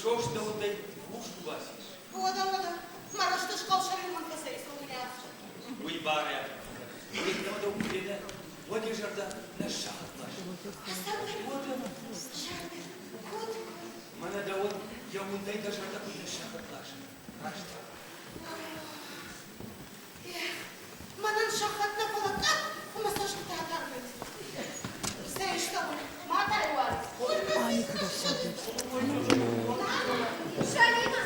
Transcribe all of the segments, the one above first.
Мысост дӕуӕн хус куы бацис. Уӕдӕ, уӕдӕ, мӕ рӕзты схъӕлсӕрӕй фӕцӕйцӕуы Уый барӕ. Йеддӕмӕ дӕу куы фена, уӕд йӕ зӕрдӕ нӕ сахат ласы. Уӕдӕ, Куыд? Мӕнӕ дӕуӕн йӕ уындӕй дӕ зӕрдӕ куыд нӕ сахат ласы. Раст зӕгъ. Эх, мӕнӕн сахат нӕ, фӕлӕ тъӕпп ӕмӕ цӕстытӕ атарбынц. Цӕй стӕм, ма тай уадз. Шалима!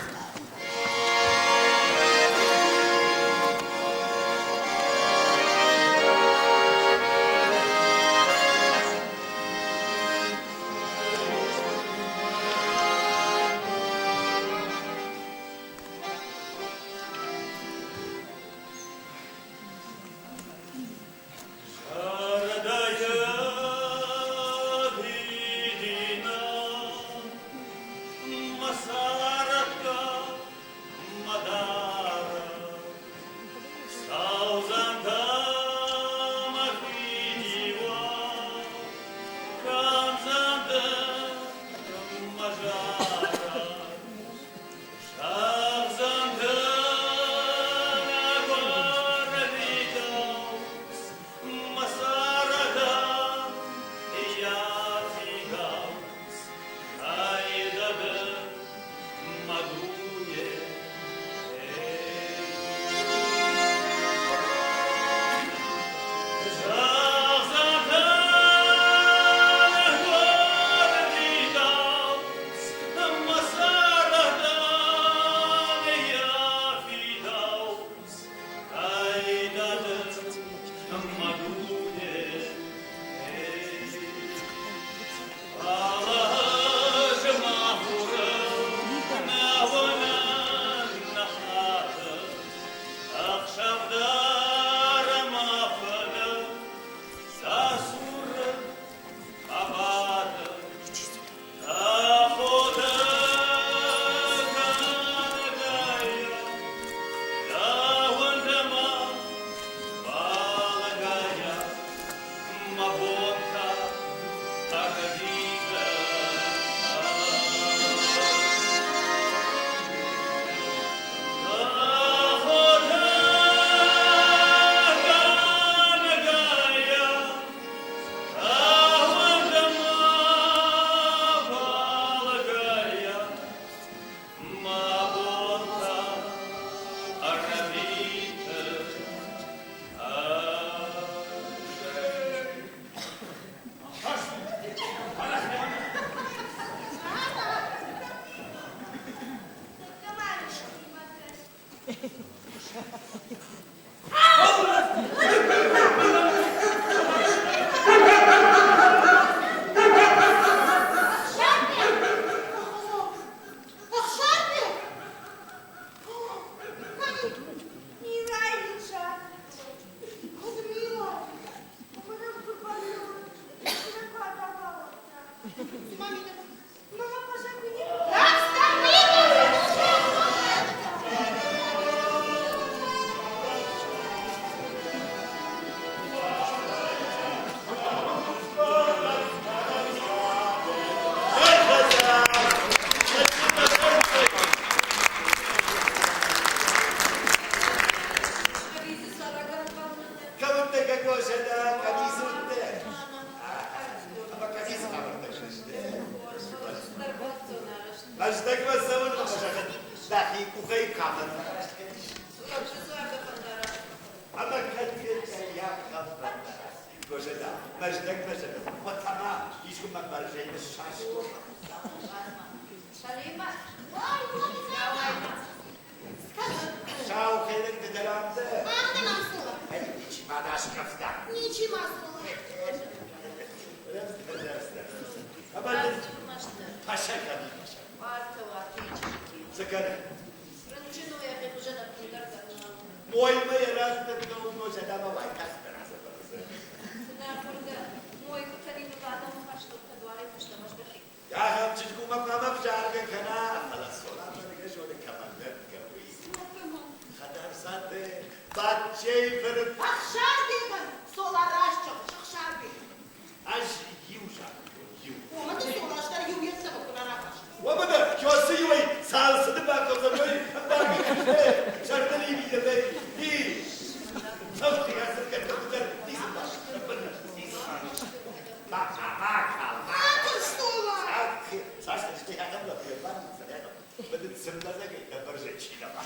Ӕмӕ дын цымлӕдзӕгӕй дӕ бӕрзӕй чи нӕма.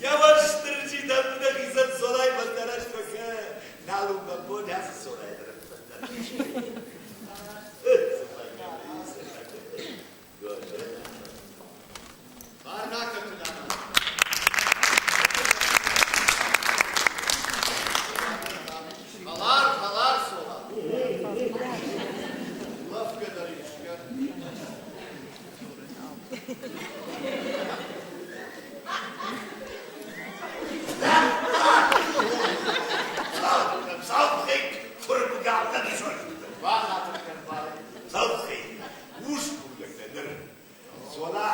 Йӕ Уастырджи дӕм дӕхицӕн цорӕй фӕндараст фӕкӕ, нал у мӕ бон ацы цорӕй дӕр фӕндараст. Хӕлар, хӕлар Цола. Улӕфгӕ дӕр искӕ. Бахатыр кӕн, Бари. Усгур ныр Цола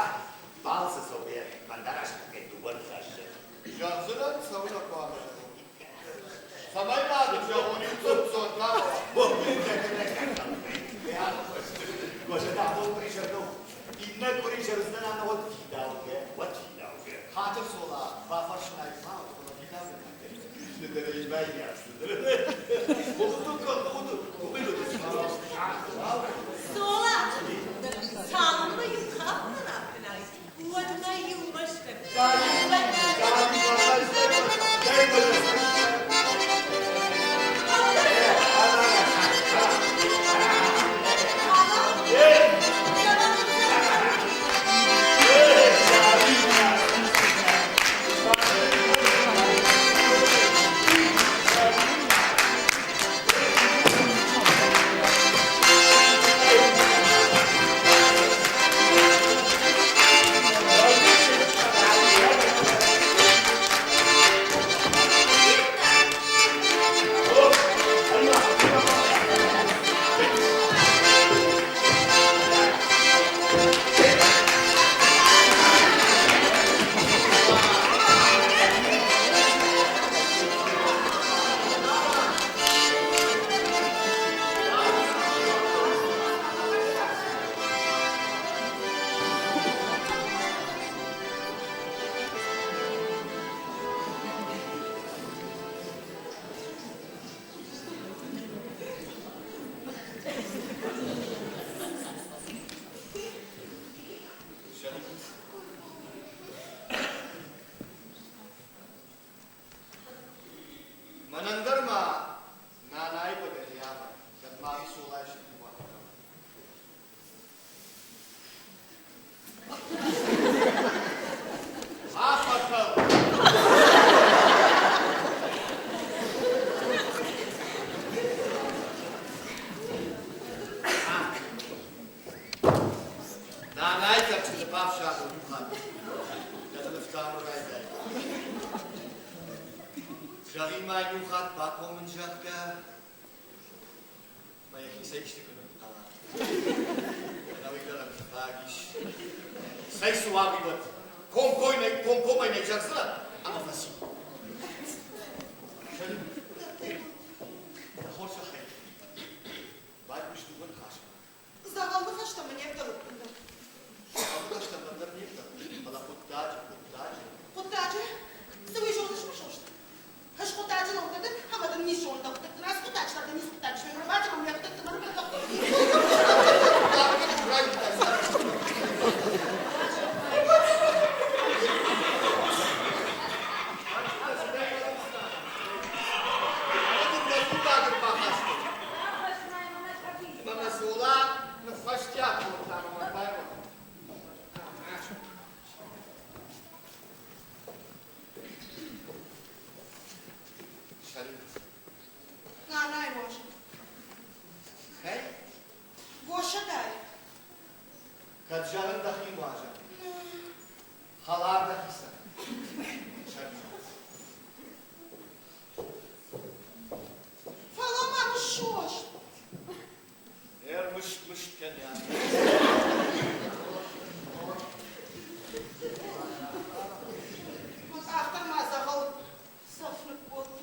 балцы цӕугӕйӕ фӕндараст кӕй дыууӕ ныхасы. Зӕгъдзынӕн, цӕуылнӕ хъуамӕ зӕгъон. Цӕмӕй ма дын зӕгъон иу цъупдзон ма Иннӕ къуырисӕр уыдзӕн уӕд фидаугӕ, уӕд фидаугӕ. Хатыр Цола, бафӕрсынӕй ма уыд, фӕлӕ фидаугӕ та кӕй. Цола, цалынмӕ-иу кафмӕ рафынӕй, уӕдмӕ-иу мӕсты. Мӕнӕн дӕр ма нанайы бӕгӕны авӕр, кӕд ма Цолайы сыхимӕ Ма фӕкӕл! Нанайы тӕрчыты бафсадон иу хатт, кӕд ын ӕфтауын райдай. Зӕгъин-ма иу хатт бакомын, зӕгъгӕ, мӕ йӕхицӕй исты куы нынхъӕла. Ӕнӕуый дӕр ӕм фаг ис. Цӕй цы уа, уый уӕд. Комкоммӕ, комкоммӕ нӕ зӕгъдзынӕ ӕмӕ фӕци. Дӕ хорзӕхӕй, байхъус дыууӕ ныхасмӕ. Дзӕгъӕл ныхӕстӕ мӕ не вдӕлы ӕппындӕр. Дзӕгъӕл ныхӕстӕ мӕ дӕр не вдӕлы, фӕлӕ хъуыддаджы, хъуыддаджы. Хъуыддаджы? Цы уый зоныс, Мысост? Ӕз хъуыддаджы лӕугӕ дӕн ӕмӕ дын ницы зонын дӕ хъуыддӕгты. Ацы хъуыддаджы та дын ницы хъуыддаг ис. Ӕрбадӕм ӕмӕ хъуыддӕгты мӕ Ӕмӕ Цола ныффӕстиат кодта ӕмӕ байрох. Нанай може. Хей? Гоша дай. Кӕд зӕгъын дӕхи уазӕг. Хӕлар дӕхицӕн. Фӕлӕ ма ныссост. Ӕрмыст мыст кӕнӕ. Мӕ къӕхтӕн ма дзӕгъӕл цӕф ныккодтон.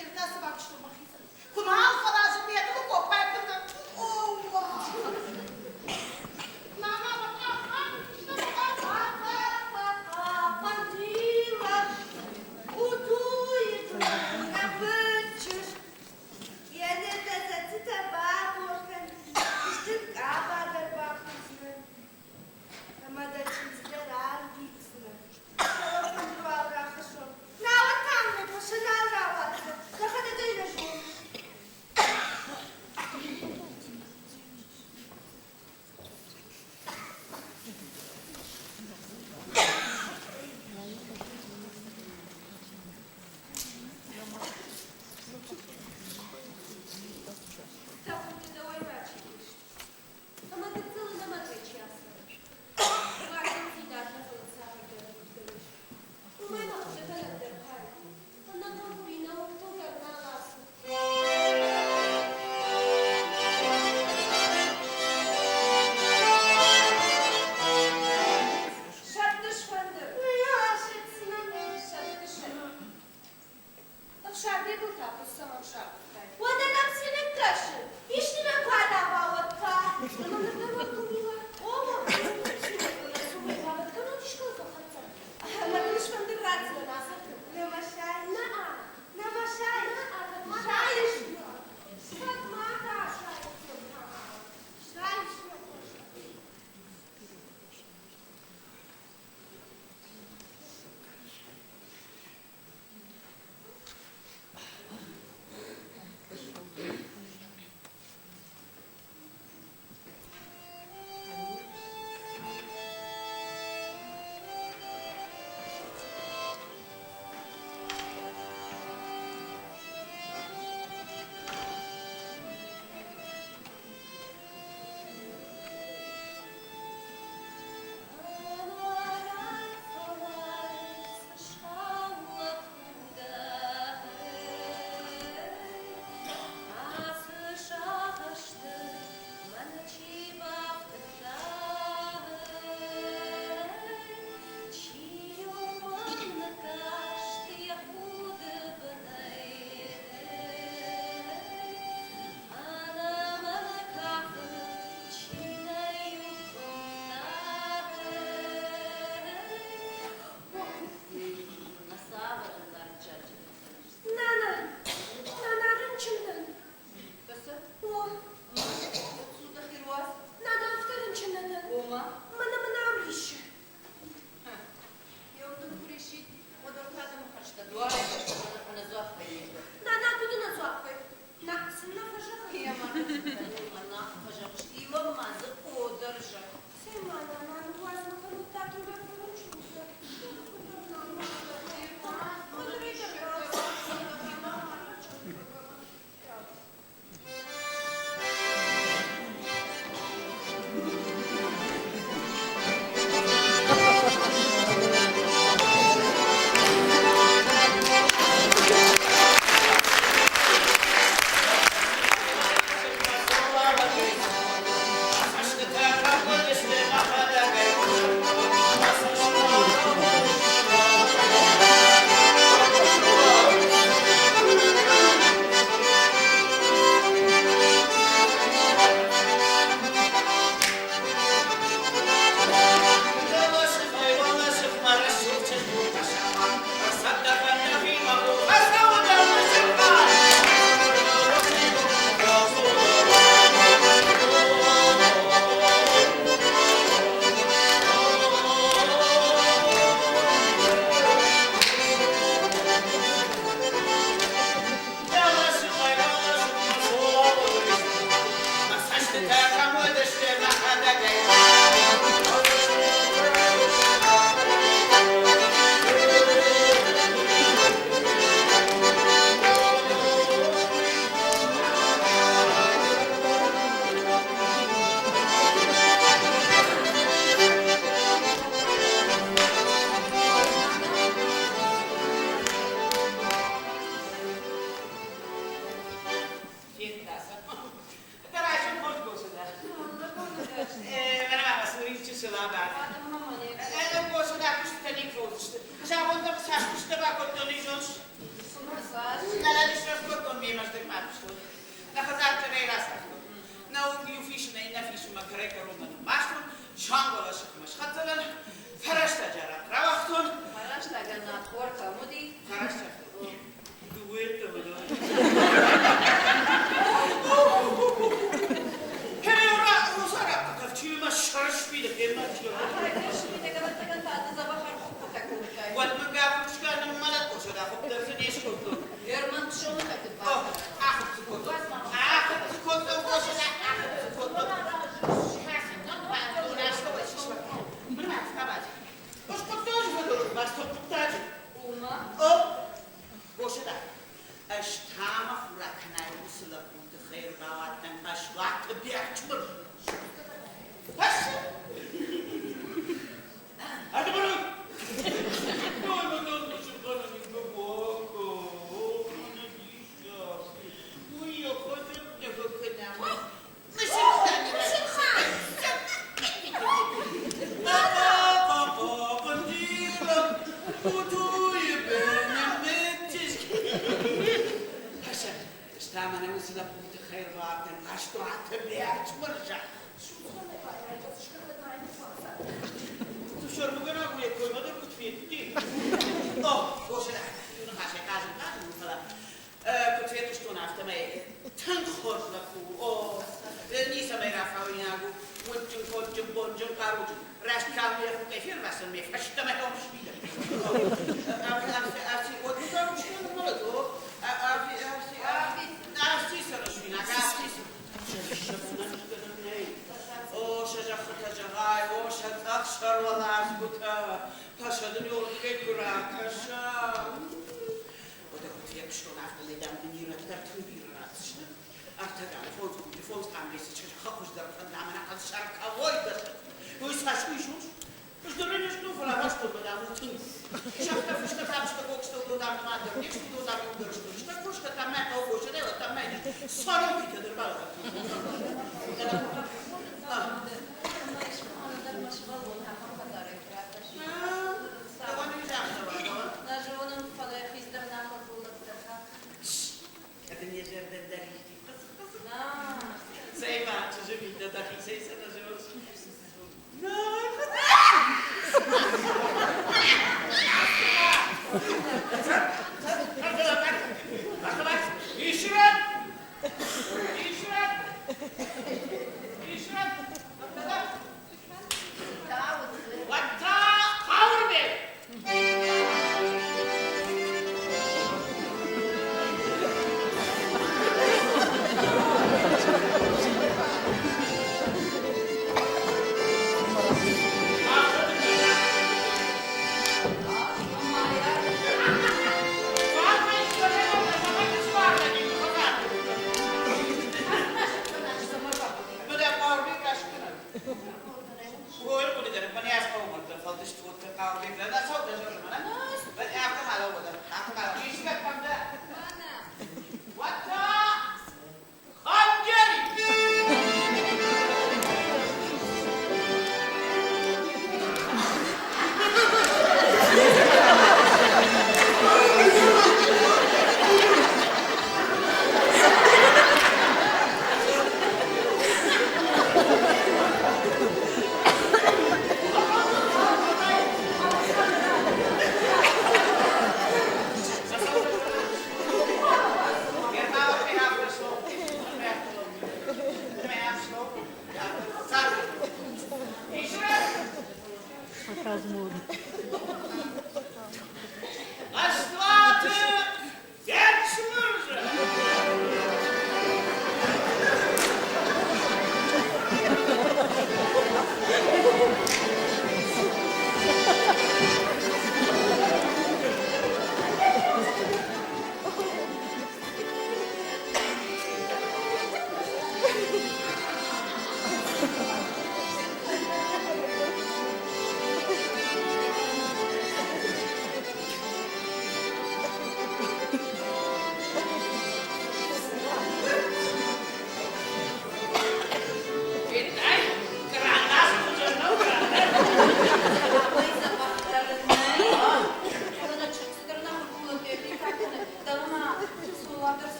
Ӕртӕ цы бакуыстон мӕхицӕн. Куы нал фӕразын ме дылы къоппӕй бынтӕ. Оуа! Нана, мӕ къах, мӕ къах! Хъӕндила, Удуйы лӕппын чызг, йӕ нӕтӕ бабокӕн, сты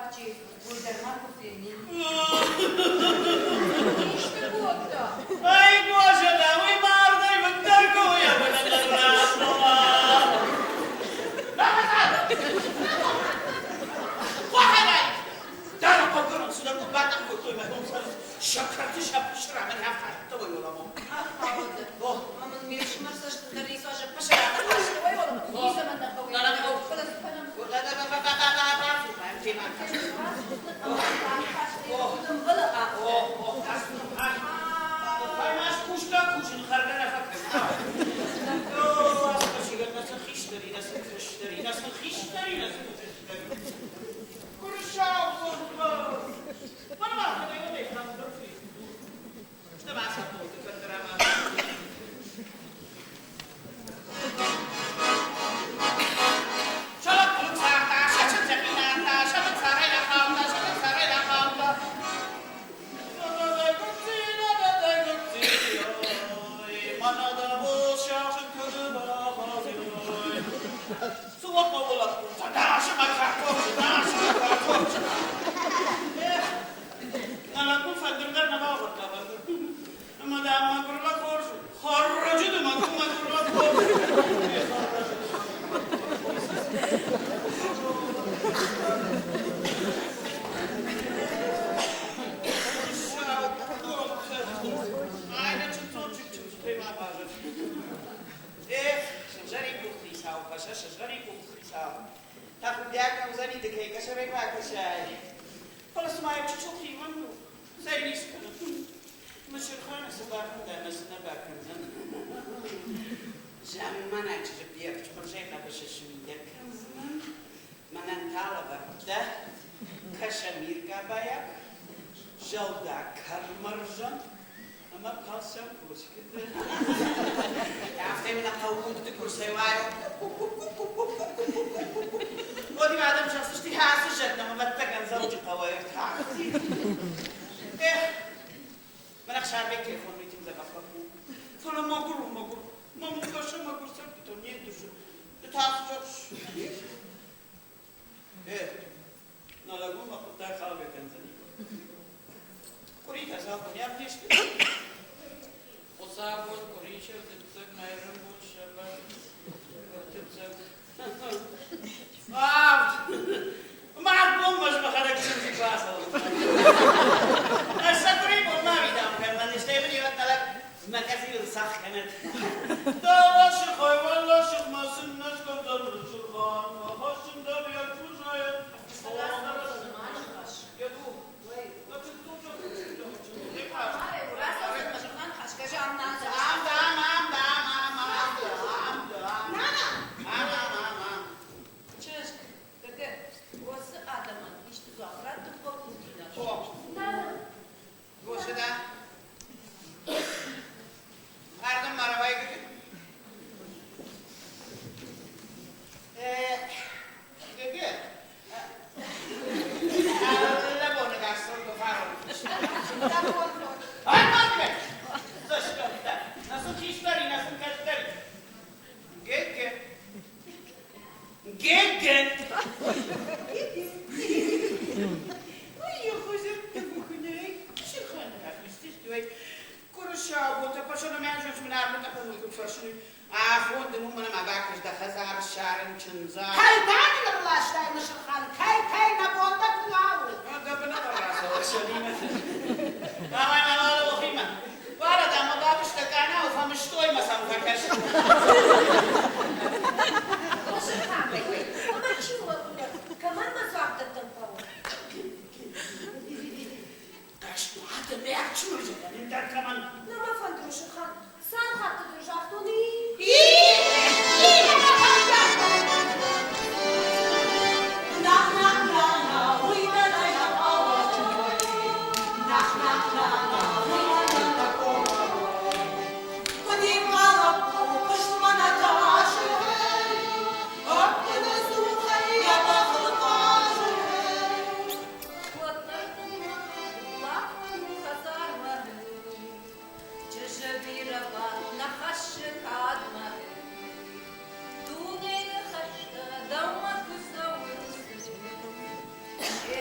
Фатджийы фырт, уый дӕр ма куы фенин. Исты кодта? Ай, Гуазӕна, уый мардӕй фыддӕр куы у, Ӕмӕ мын ме фсымӕр цӕстытӕ рисуа зӕппӕсӕраты хастой, ницӕмӕн нӕ хъӕуы. Фӕлӕ цы кӕнӕм?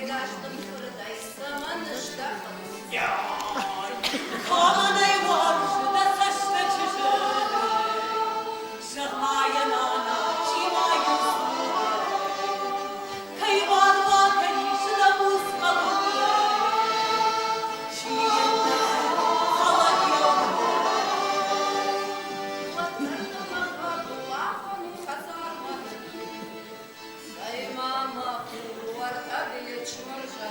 Дӕс цӕмӕн ыздӕхынц? Кӕмӕн ӕй уарзы дӕ цӕсты чызджы, Зӕгъ-ма йӕ, нана, чи ма йын дзуры? Кӕй уадуа кӕнис дӕ буц хъӕбулы? Чи йын нӕ фӕлӕг йӕ уды? Уӕддӕр дӕ мӕ хъӕбул афон у хӕдзармӕ. Цӕй-ма, мӕ хур, уӕртӕ Бечмырзӕ.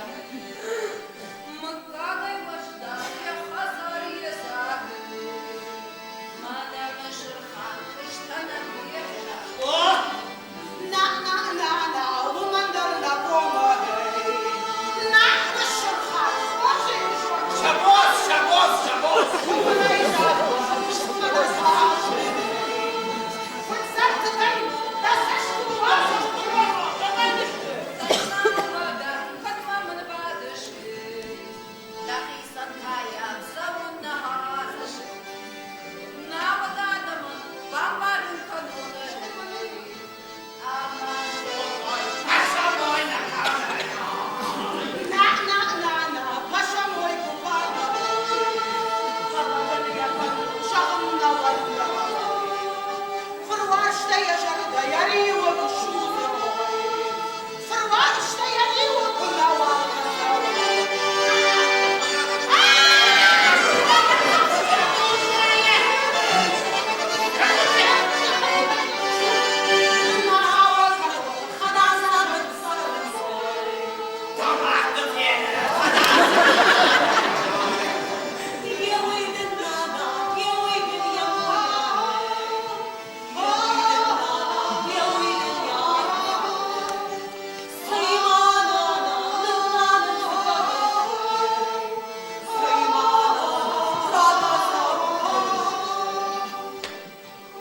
Мыггагӕй уӕздан, йӕ хӕдзар йе дзаг. Мӕнӕ Мысырхан куыстӕнӕн йе взаг. На, на, на, на, уымӕн дӕр нӕ комы. На, Мысырхан, хорзӕй Шабоз, шабоз, шабоз! Уымӕн ӕй загътон, уымӕн ӕз Фыццӕгтытӕй дӕ цӕст куы Уӕдӕ, кӕд ма мын бадыс, дӕхицӕн та йӕ цӕуыннӕ хӕрыс? Науӕд адӕмӕн бамбарын кӕнон ӕмӕ На, на, на, на, паша мой купала. Фырварстӕ йӕ зӕрдӕ йӕ риуы куы судзы, фырварстӕ йӕ риуы куы нӕуал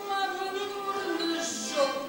Мӕ бындур ныззылд.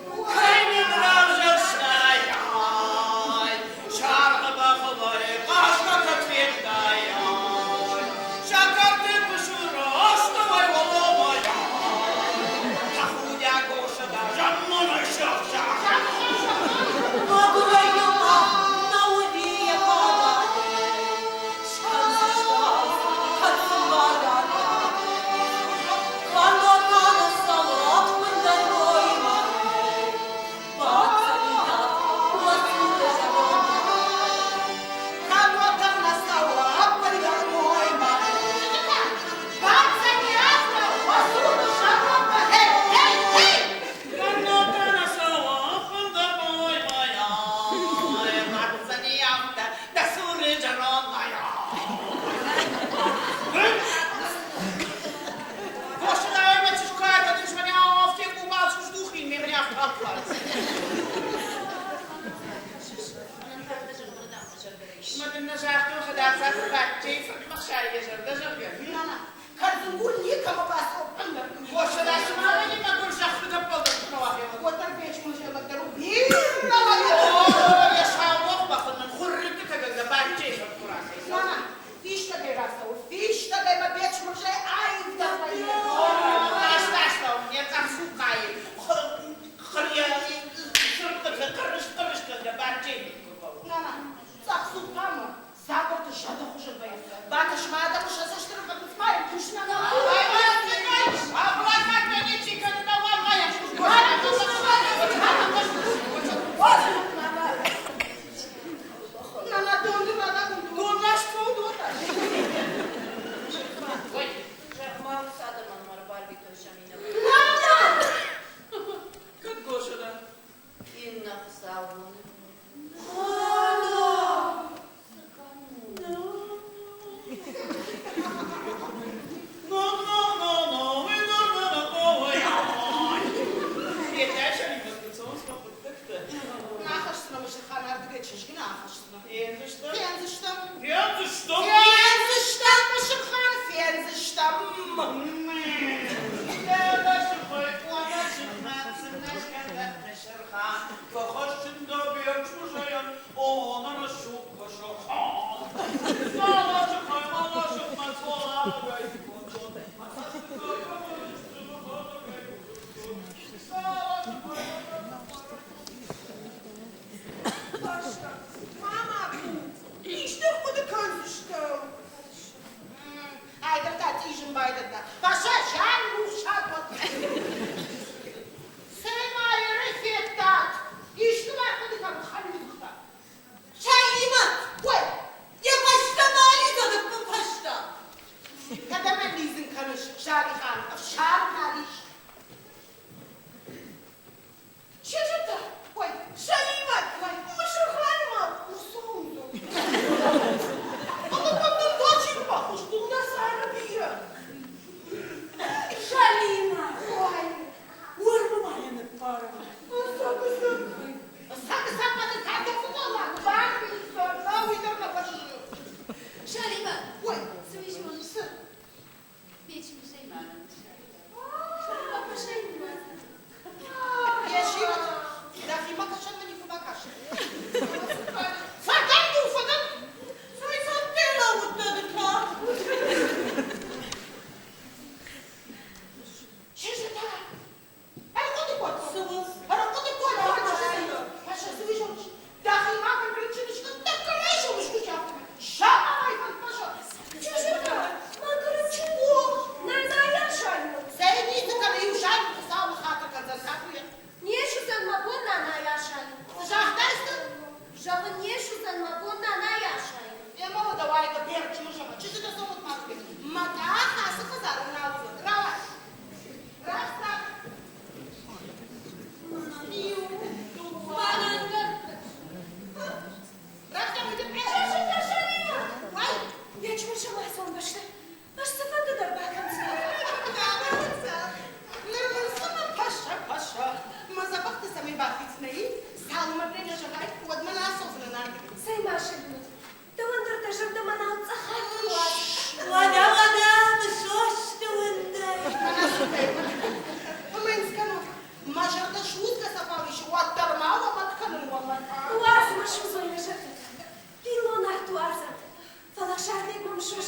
Ӕмӕ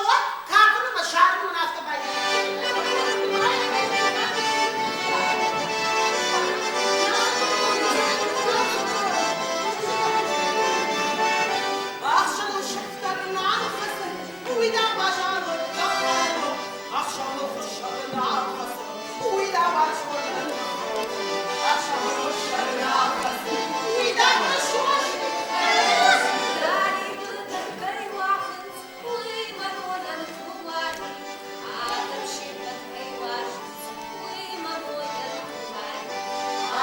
уӕд кафын ӕмӕ зарын мын афтӕ байдыдта. Ӕхсӕвыл сыфтӕр нал хӕцы, уый дӕ базарод Ӕхсӕвыл хуыссӕг нал хӕцы, уый дӕ уарзон. Ӕхсӕвыл хуыссӕг нал хӕцы, уый дӕ уарзон.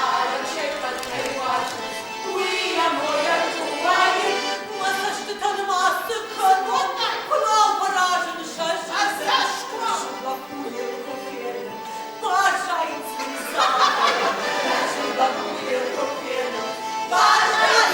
Адӕм се ппӕт кӕй уарзынц, уый амойӕн куы уаид, мӕ цӕстытӕ нымӕцы кӕнон, куы нал фӕразын сӕ зӕрдӕ. Лӕппуйы куы фенын, баззайынц мын царды. Лӕппуйы куы фенын, баззайынц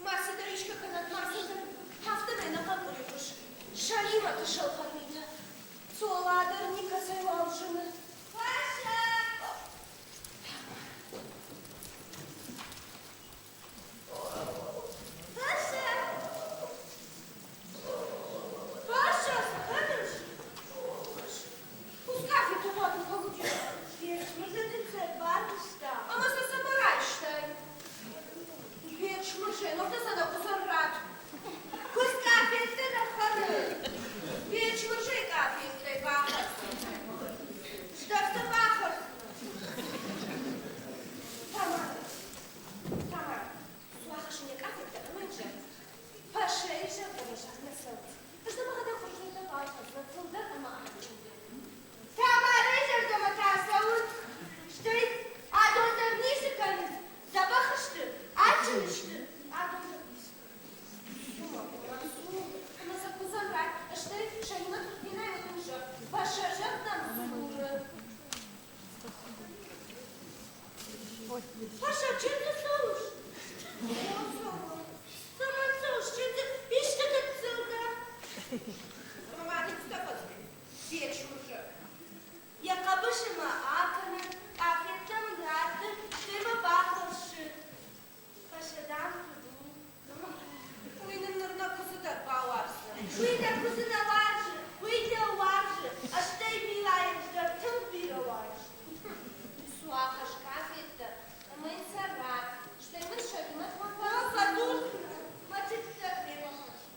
Ма цыдӕр искӕ кӕнӕд, ма цыдӕр. Афтӕмӕй ӕнӕхъӕн къуыри хуыз. Сӕлимӕты сӕлхӕр митӕ. Цола дӕр никӕцӕйуал зыны. Вася! Вася! Вася, скажешь? Пускай ты воду получишь. Ама се собираешься. Дзӕбӕх сты, адджын сты, адон дӕр ницы. Ӕмӕ сӕ куыдзӕн ратт, стӕй сӕхимӕ Туркменӕй уыдон зӕгъ, Паша зӕгъ, дзуры. Паша, чем ты цӕуыс? Цӕмӕн цӕуыс, чем ты? Исты гыццыл дӕ. Ӕмӕ ма дын цытӕ фӕдзуры? Вечер Йӕ хъӕбысы мӕ акӕны, къафеттӕ мын ратты, стӕй мӕ бафӕрсы. Фӕсӕдӕм куыд у? Уый нын ныр нӕ куыдзы дӕр бауарздзӕн. Уый нӕ куыдзы нӕ уарзы, уый дӕ уарзы, стӕй Милайы дӕр тынг бирӕ уарзы. Суахӕс къафеттӕ ӕмӕ йын сӕ ратт, стӕй мын Сӕлимӕтмӕ фӕдзур, мӕ чызг дӕр мемӕ хӕссы.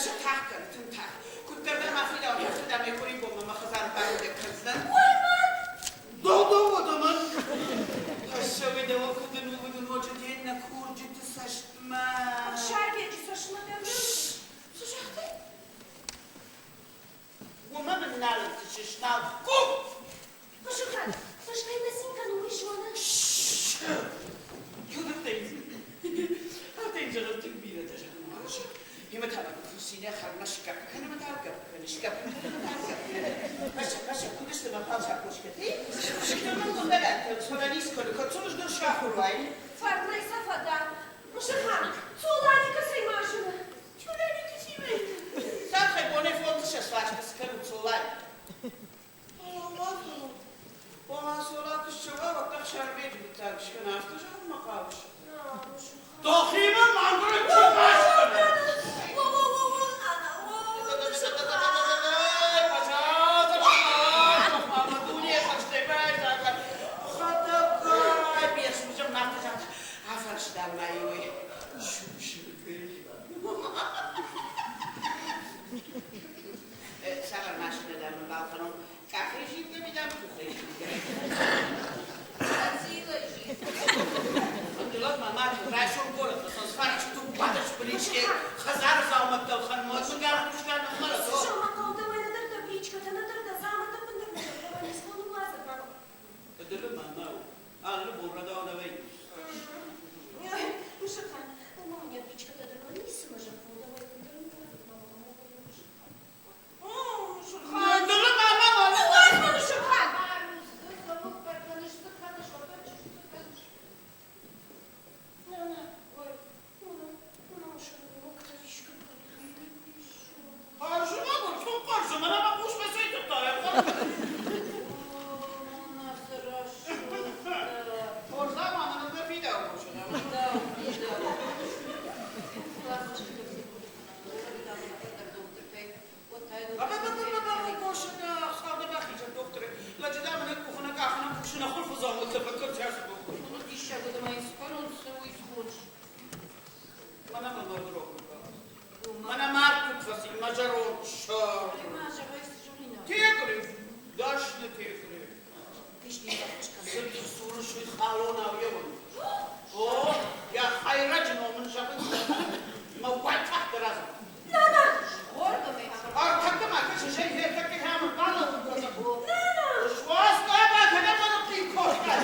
Паша тагъд кӕн, тынг тагъд. Куыддӕр дӕм афидауон, афтӕ дӕм йӕ къуыри бонмӕ мӕ хӕдзары бамидӕг кӕндзынӕн. Додо уӕдӕ мӕн! Фӕссӕуи дӕуӕн куыд ын уыд ноджы де ннӕ курджыты цӕстмӕ. Ӕхсарбеджы цӕстмӕ дӕм Цы загътай? Уымӕ мын нал ӕнтысыс, нал. Кук! Фӕсыкӕн, фӕсхъӕй нӕ цин кӕны, уый зоны. Афтӕ йын зӕгъын тынг бирӕтӕ зӕгъын уарзы. Ӕмӕ та фусинӕ хӕрмӕ сгӕпп кӕны ӕмӕ та ӕргӕпп кӕны, сгӕпп кӕны ӕмӕ та ӕргӕпп кӕны. Паша, Паша, куыд сты мӕ палсаг кошкӕтӕ? Фӕрнӕй сӕ фӕдӕ. Мысырхан, Цолани кӕцӕй ма зыны? Дохимӕ мӕгуыры чи баскӕны? Цавӕр машинӕ дам мын балхӕнон? Къахӕй зилгӕ ми дам къухӕй зилгӕ. Райсом горӕтмӕ хӕдзары дзаумӕттӕ ӕлхӕнынмӕ Алы бон рӕдау нӕ вӕййы. Мӕнӕ мард куыд фӕци, мӕ зӕронд сӕр. Текъри, дӕсны текъри. Цыд сурыс уый халонау еуын. О, йӕ хӕйрӕджы ном ын зӕгъын мӕ уайтагъд разы. Нана! Ӕртӕккӕ ма кӕсы, зӕй ӕртӕккӕ хӕмы балӕууын кодта. Суаста ба кӕдӕм ӕрхъил кодта.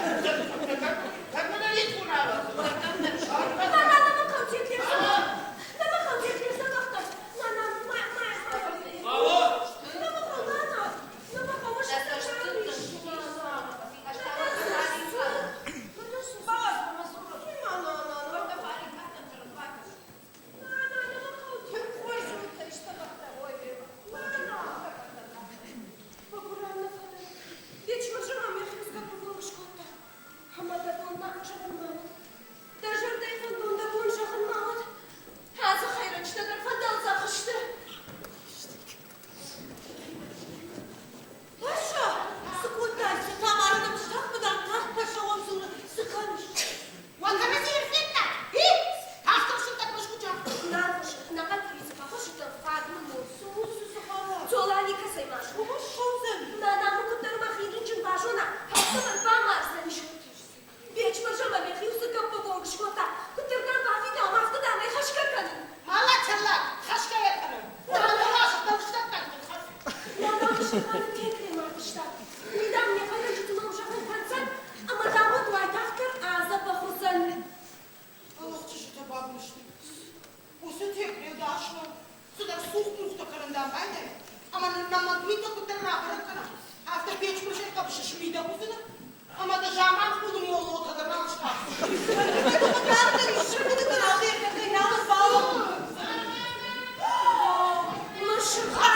Кӕдмӕ итунава. Нана, нама хъӕутетлерса. Нама хъӕутетлерса къахта. Нана, ма, ма, ма. Алло! Нама хъӕу, нана. Нама хъӕу, Дӕ зӕрдӕйы фӕндон дӕ бон зӕгъын ма уӕд. Ацы хӕйрӕджытӕ дӕр фӕдӕлдзӕх сты. Паша, цы кодтай, цы Тамара дӕм сдӕхт тагъд фӕсӕуӕм дзуры, цы кӕныс? Цолани кӕцӕй ма Нана мын куыддӕр мӕхи рынчын базона, афтӕ мӕн бамардзӕнис. Бечмырза мӕ мӕхи уыцы гӕппӕввонг скодта. Куыддӕр дӕм бафидауӕм, афтӕ дӕм ӕй хӕсгӕ кӕнын. Нана Мысырханы текремӕ арвыста. Уый, дам, йӕ хӕйрӕджыты ном зӕгъын кӕндзӕн, ӕмӕ дам уӕд уайтагъддӕр адзӕбӕх уыдзӕн. Уыцы текъре дӕсны цыдӕр цух-мухтӕ кӕнын дам байдайы, ӕмӕ нын нӕ митӕ куыддӕр рабӕрӕг кӕна, афтӕ Бечмырзӕйы хъӕбысы смидӕг уыдзынӕ, ӕмӕ дӕ заман худы моллотӕ дӕр нал Мысырхан!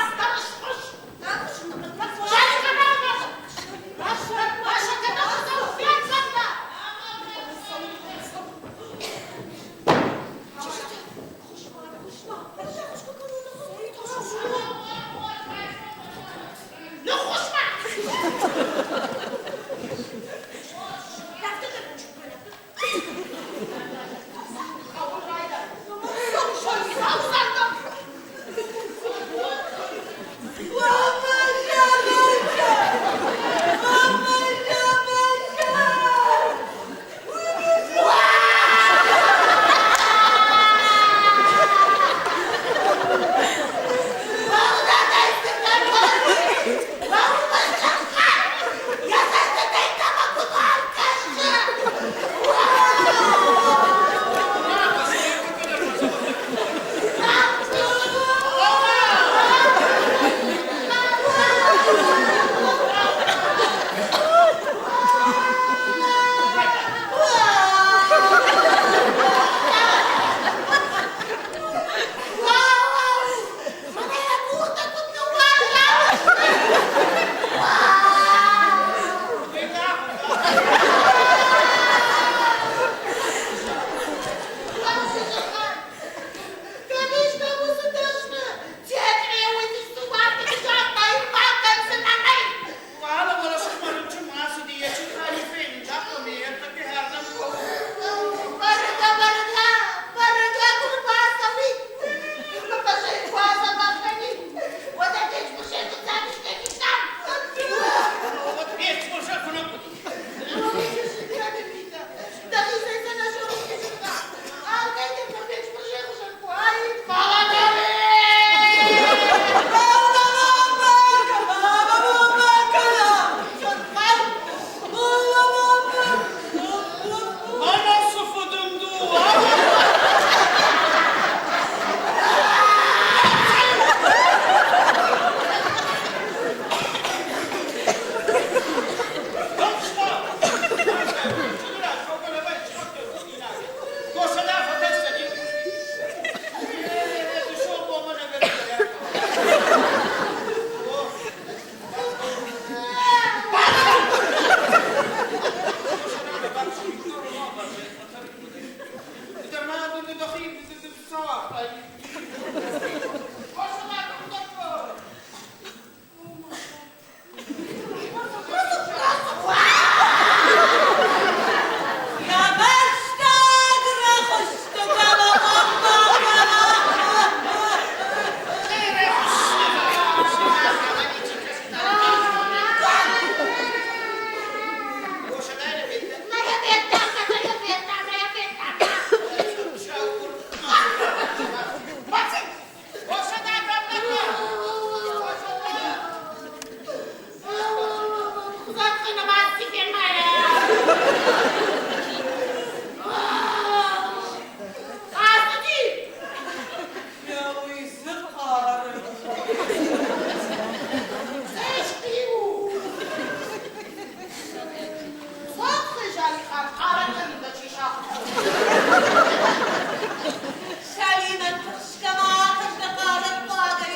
Сӕлимӕт тыхсгӕ ма кӕн дӕ хъарӕг хъуагӕй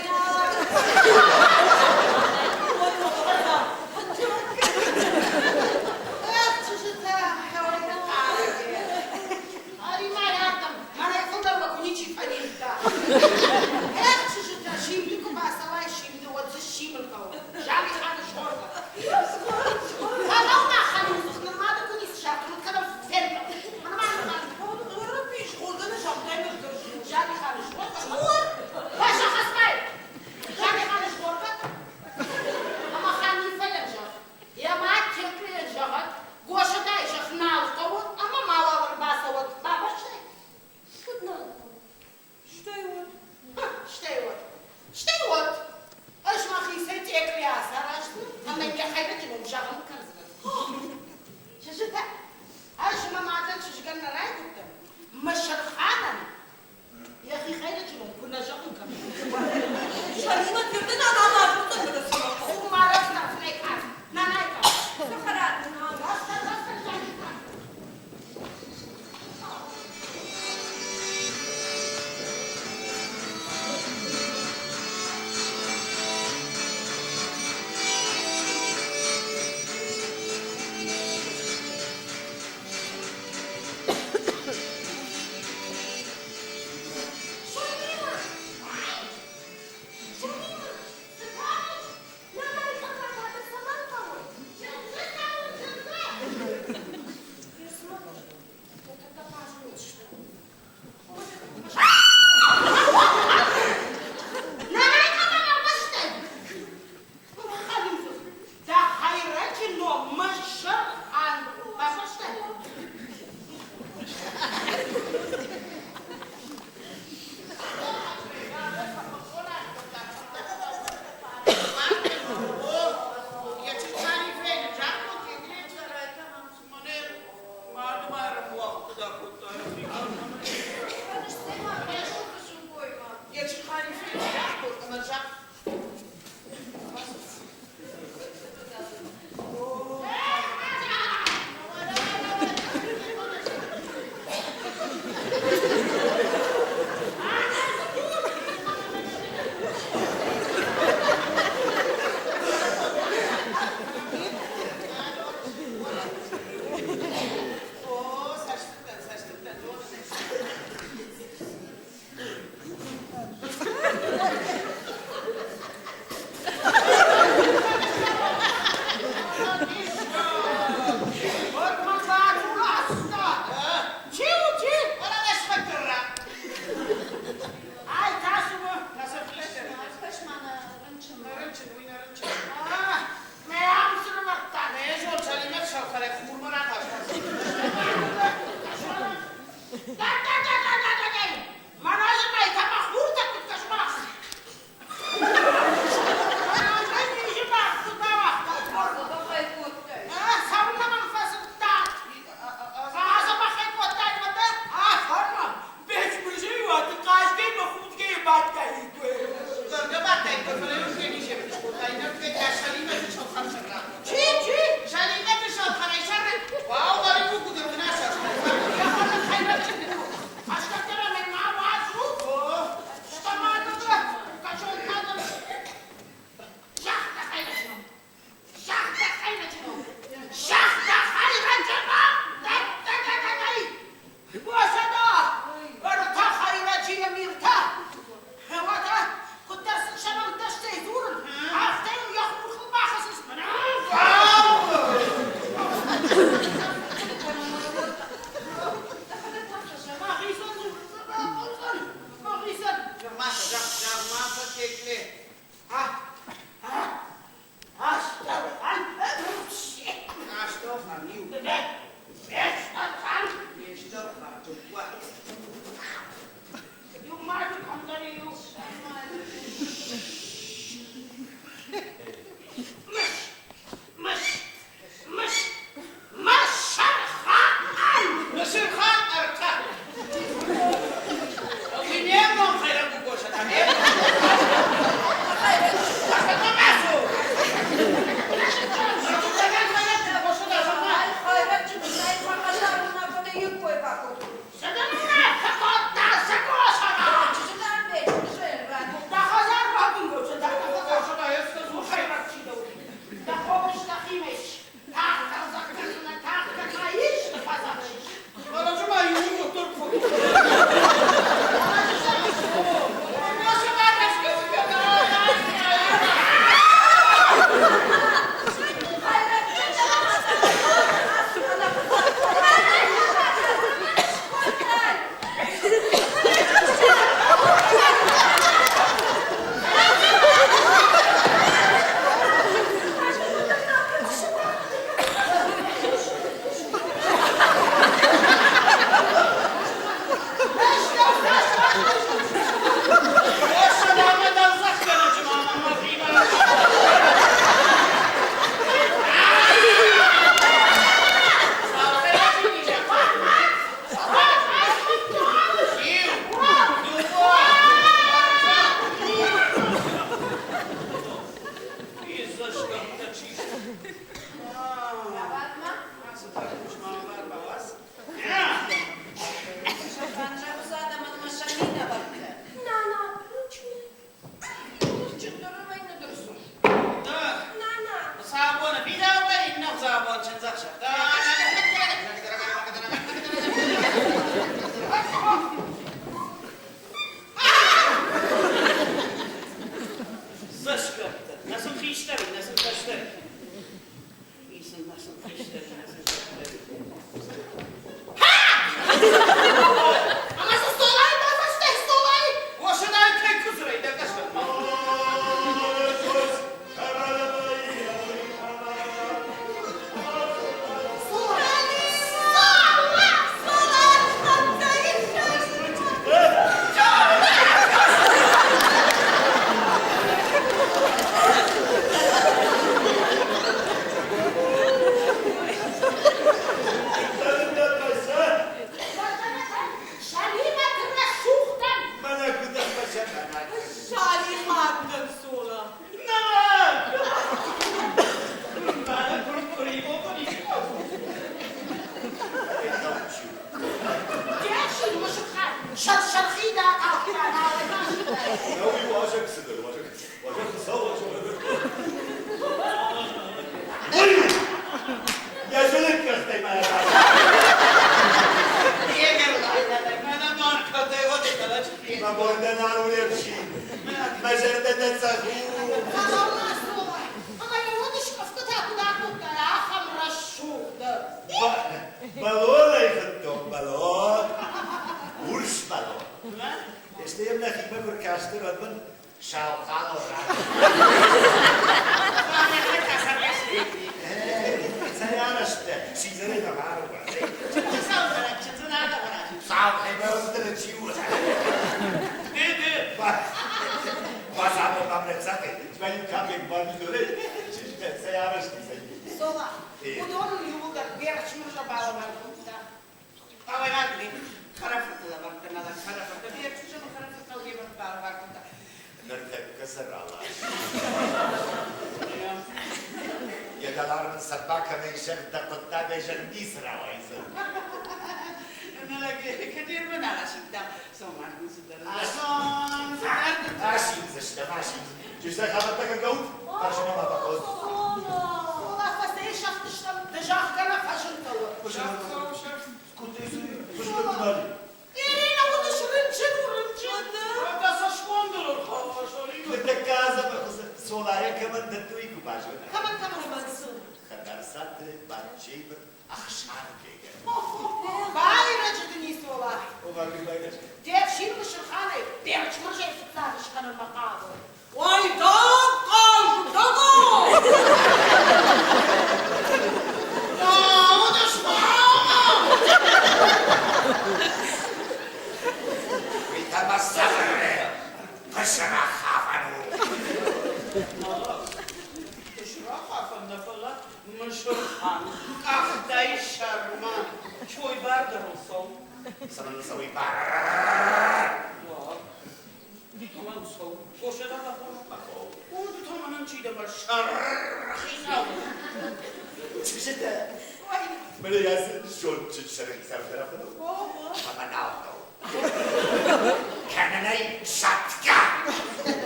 Йӕ мад Текълийӕн зӕгъӕд, Госӕдай зӕгъ нал хъӕуы ӕмӕ мауал ӕрбацӕуӕд, бамбӕрстай? Куыд нал хъӕуы? Стӕй уӕд? Стӕй уӕд. Стӕй уӕд. Ӕз мӕхицӕй Текъли ацарӕзтон ӕмӕ йӕ хӕйрӕджы ном зӕгъын кӕндзынӕн. Чызджытӕ, ӕз мӕ мадӕн чызгӕн нӕ райгуырдтӕн, мӕ сӕрхъӕнӕн йӕхи хӕйрӕджы ном куы нӕ зӕгъын кӕнон. Сӕримӕ тырды нана базыдтон цыдӕр, уазӕг, уазӕг хуыцау, уазӕг. Ой! Йӕ зылын къӕхтӕй ма Мӕ бон дӕ нал у не фсин, мӕ зӕрдӕ дӕ цӕх у. Балонӕй хуыдтон, балон, урс балон. Стӕй йӕм нӕхимӕ куы ркастӕн, уӕд мын сау халон Цӕй арӕзт дӕ, сидзӕрӕй мӕ ма ӕруадз. Сау хӕмӕ чи у? Сола, уыдон иууылдӕр Берчмырза балӕвар кодта. Ныртӕккӕ сӕ ралас. Йӕ дӕлар мын сӕ бакӕнай, зӕгъ, дӕ хъуыддагӕй, зӕгъ, ницы рауайдзӕн. Асиндзыстӕм, асиндзыстӕм. Чызджытӕ хабӕрттӕ кӕнгӕ ут, фӕрсынмӕ ма бахъӕуӕд. Сола, фӕцӕйсӕфтыстӕм, ды зӕгъгӕ нӕ фӕзындӕуы. Ирина уыдыс рынчын у, рынчын. Солайӕ кӕмӕн дӕтты, уый куы базона. Кӕмӕн кӕмӕн цы? Хӕдарцаты Бадджейы Ӕхсарбегӕн. Байрӕджы дын и, Сола. Де фсин Мысырханӕй Берчмырзӕй фыццаг скӕнынмӕ хъавы. Уайдахъ хъазтаго! Уый та ма цавӕр пысыра хафӕн у? Пысыра хафӕн нӕ, фӕлӕ Мысырхан, къӕхтӕй сӕрмӕ, чой бар дӕр ыл цӕуы. Цӕмӕн цӕуй бар? Цӕмӕн цӕуы? Къоседа дӕ Уды та мӕнӕн чи дӕ мӕ сӕрхицау? Чызджытӕ, мӕнӕ йӕ зондджын сӕрхицау дӕр афтӕ ӕмӕ нал хъӕуы. Кӕнӕн ӕй сӕтгӕ!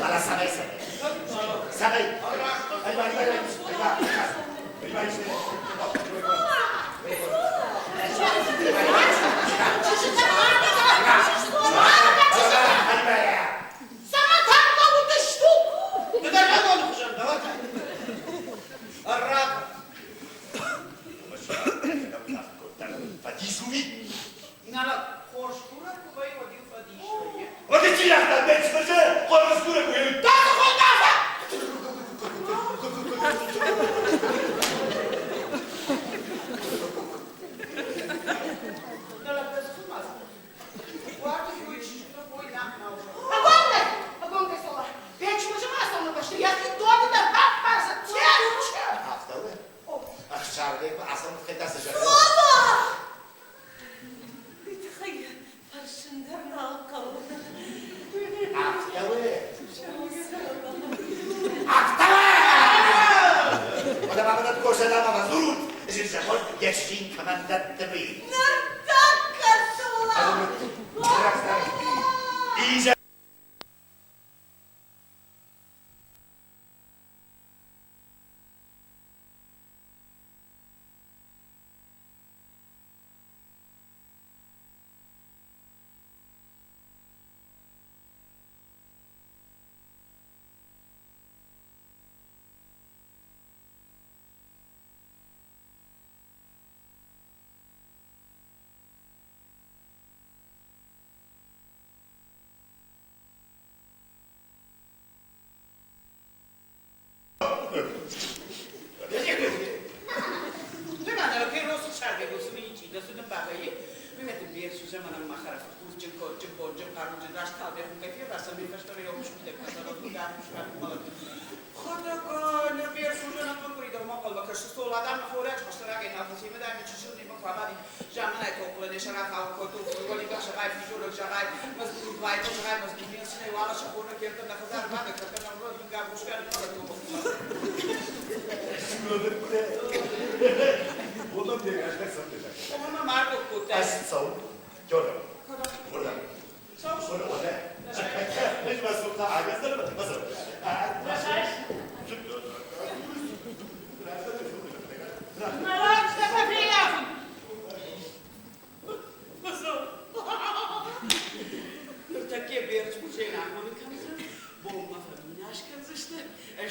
Фӕлӕ цӕмӕй цӕмӕй? Цӕмӕй? Ай-ва, ай-ва, ай-ва, ай-ва, Фӕдис уый! Инӕлар, хорз курӕг куы вӕййы, уӕд-иу фӕдис вӕййы. Ӕхсарбег ацӕуын тыххӕй та цы зӕгъы? Уый тыххӕй фӕрсын дӕр нал хъӕуы. Афтӕ у. Афтӕ у! Уӕдӕ ма мын косӕн ӕмӕ ма дзурут, зын зӕгъон, йе фсин кӕмӕн дӕтты, уый. Ныртӕккӕ Сола! Изӕр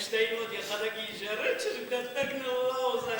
Стӕй уӕд йӕхӕдӕг изӕры чызгдӕттӕг ныллӕудзӕн.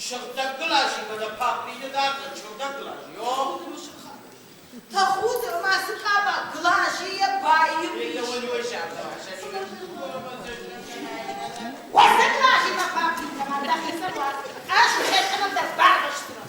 Сыгъдӕг глазимӕ дӕ паприны дардзӕн сыгъдӕг глази, о? Тӕхуды ма цы къаба глазийӕ баиу ис. Уӕдӕ глазимӕ папринтӕ ма дӕхицӕн уадз. Ӕз хетӕнӕн дӕр барвӕсдзынӕн.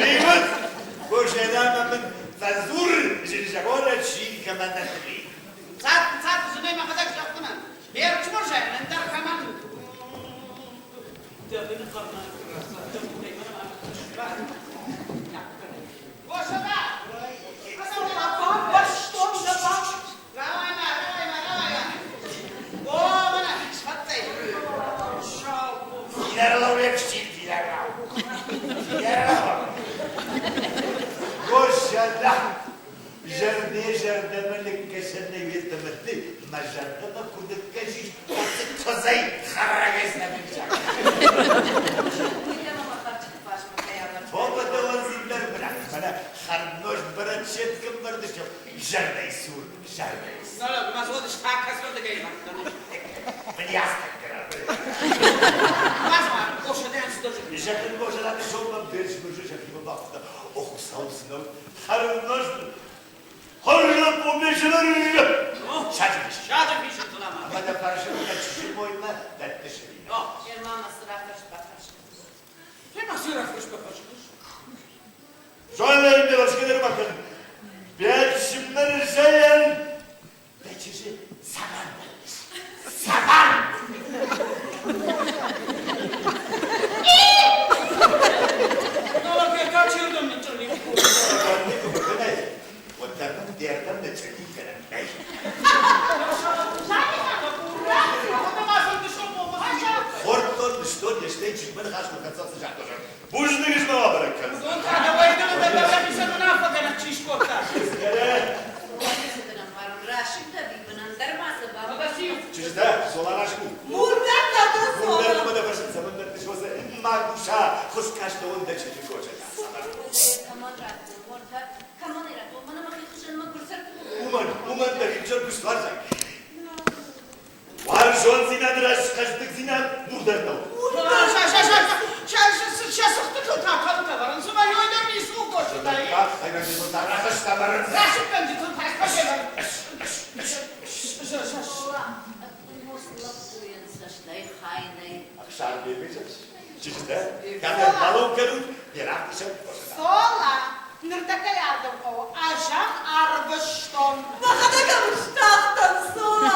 Римут, Божена мын фӕдзур, зын чи кӕмӕн нӕ Цад, цад, зынӕй мӕхӕдӕг зӕгъдзынӕн. Берчмырзӕ, ӕндӕр кӕмӕн. Зӕрдӕ зӕрдӕмӕ ныккӕсӕн йеддӕмӕ мӕ зӕрдӕмӕ куы ныккӕсис, уӕд куыдзӕй хӕрӕгӕй знӕмынчаг. Тобӕ дӕуӕн зындӕр бынат, фӕлӕ хӕрдноз бӕрӕчеткӕм вӕрдысӕм зӕрдӕй сур, зӕрдӕй сур. Жакын божалады шолман берш мыржы жакима бафта. Ох, саусынау, хӕрдноз Хоржа помешанар. Шаджи Шаджи пишет лама. Мада паршын да бойма дәттіші. Жайлайын başkaları bakın. Ben şimler zeyen. Beçici saman. Saman. Хортон что не штейчик мен хашку конца Бужны жма баракан. Чижда, соланашку. Мурдар ма да вършат самън да тишосе магуша, хускаш да он да чижи коча. Уман, уман да хичор куштвар зай. Варжон зинад раш хашдык зинад мурдар тау. Сола, ныртӕккӕ ардӕм хъӕуы азӕх арвыстон. Мӕхӕдӕг ӕм стахтӕн, Сола.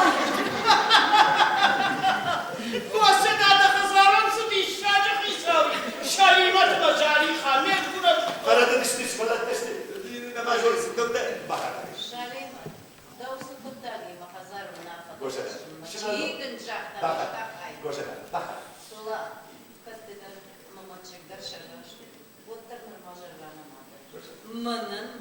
Сола, на, на, на, на.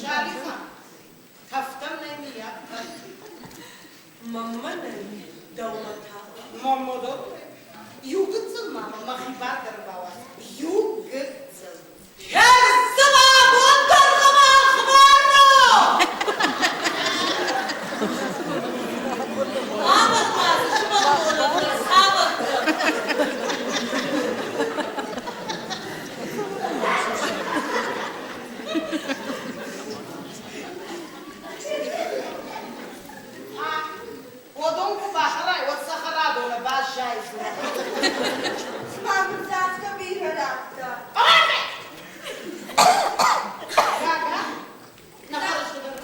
Шалихан, кӕфтӕм нӕй миййаг Маммӕ нӕй, дӕумӕ та? Маммӕ дӕр нӕй. Иу гыццыл ма мӕ мӕхи бар дӕр бауадз. Иу гыццыл. Хӕрзтӕ бон дӕргъмӕ хбара! Абон ма дзы сывӕллоны цавӕртӕ? Уыдон куы бахӕрай, уӕд цӕхӕрадоны баззайдзынӕ. Цыма мын дзы афтӕ бирӕ радта. Гага, нӕ хӕрыс ды дӕр?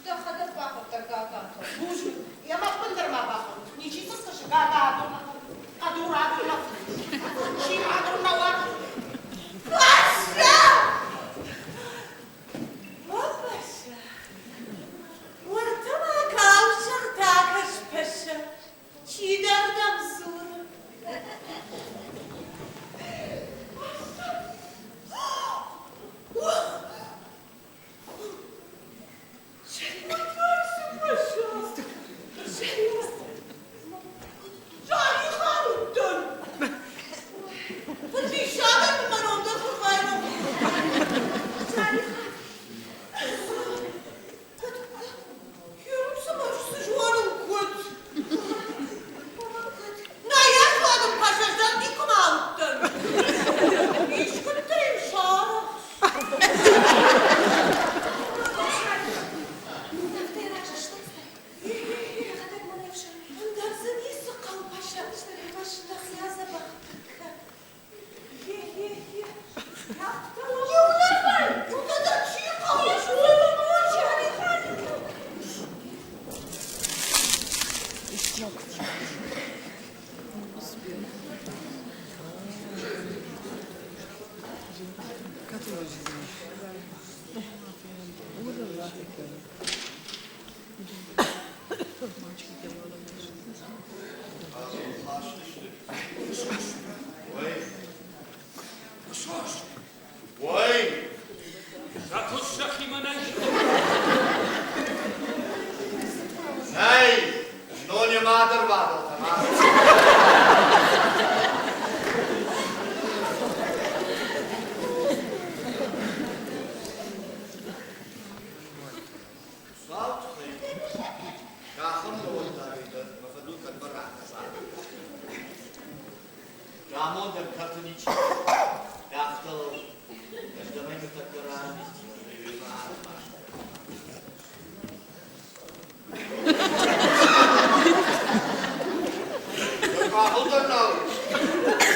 Дӕхӕдӕг бахуыдтӕ гагатӕ. Бузныг. Йӕ мӕ ӕппындӕр ма бахӕрут. Ничи дзы скӕсы гага адон нӕ хӕры, хъӕдур адон нӕ хӕры, чи адон нӕ уарзы. Паша! О, Паша! Уӕртӕ ма каусӕгтӕ кӕс-пӕсӕ, чидӕр дӕм дзуры. Ой! Сӕхимӕ нӕй? Нӕй, знон йӕ мады рвадӕлтӕ ма. Хуыцау тыххӕй, къахын мӕ дӕ мӕ фӕдыл кӕдмӕ рахӕца. Амондӕн кӕрты ничи. Къӕхтыл ӕз дӕмӕй ныртӕккӕ рарвитдзынӕн мӕ арфӕ. Дӕ къахыл дӕр нал.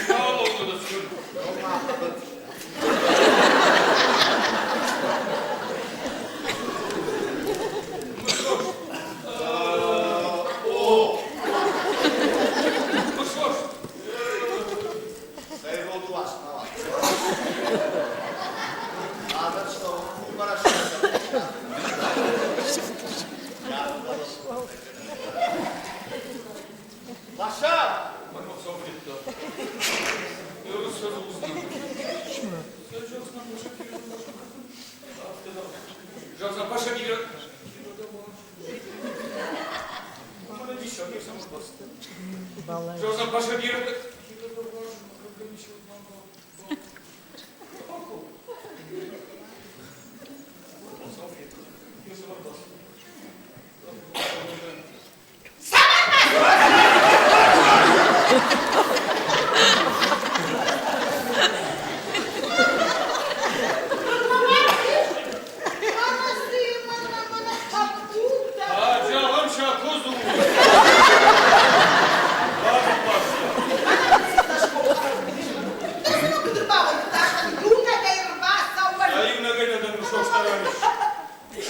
Нал лӕууыдысты. Дӕу къахыл О! Мысост! Цӕй род уас ма уа. Адӕм сты Паша!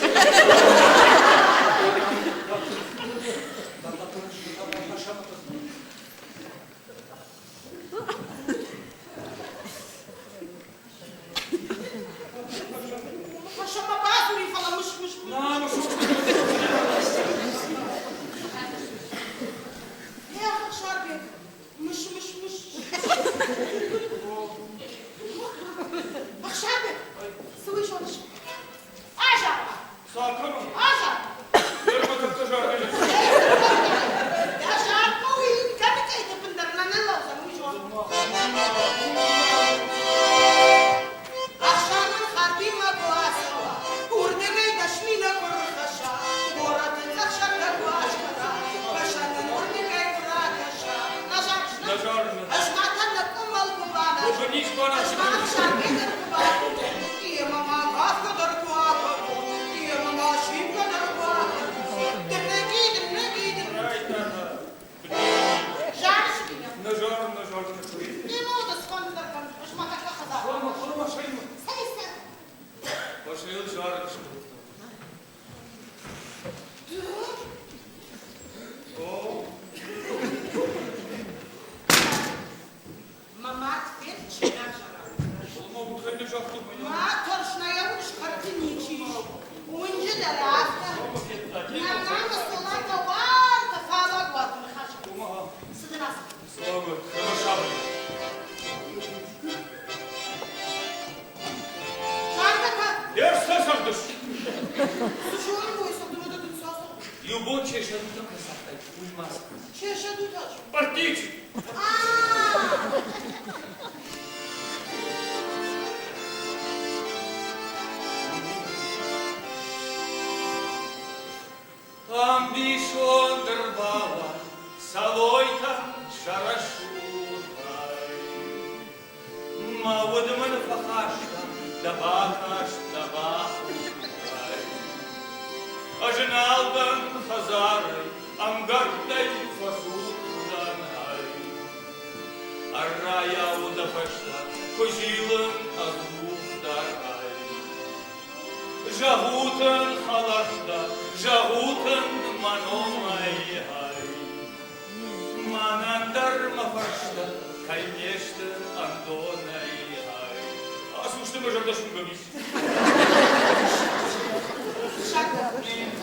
Thank you. Ӕз ма та нӕ къуымӕл куы баназон, ӕз ма ӕхсаргӕ дӕр куы бакӕнон, ӕмӕ ма кафгӕ дӕр куы акӕнон, ӕмӕ ма симгӕ дӕр куы акӕнон. Дымнӕги, дымнӕги, дымнӕги. Зарыс ӕви нӕ? Демӕ уыд схонд дӕр кӕн, ӕз ма тӕккӕ хӕдзар. Цӕй, цӕй. Ды? Мӕ мад федчи нӕ зӕгъа. Ма тӕрс, нӕ йӕ уыныс, кӕрты ничи ис. Уынджы дӕр афтӕ. Нӕ нана Солатӕ уартӕ фаллаг уаты ныхасы. Цы дын ацы? Заргӕ та? Цы зонын, уый цы дын дын сасо? Иу бон чешӕдутӕ кӕсагтай, уый ма Чешӕдутӕ? Партич! Ӕмбисонд ӕрбауад Салойтӕ сӕ рӕсугъдӕй. Мӕ уд мын фӕхаста дӕ бакаст, дӕ бахудтӕй. Ӕз нал дӕн хӕдзарӕй, ӕмгӕрттӕй фӕцух дӕн ӕй. Ӕррайау дӕ фӕстӕ куы зилын ӕдзухдӕр ӕй. Зӕгъут ын, хӕлӕрттӕ, зӕгъут ын мӕ номӕй ай. Мӕнӕн дӕр мӕ фӕрстӕ кӕй не сты ӕндонӕй ай. Ацы усты мӕ зӕрдӕ сунгӕг ис.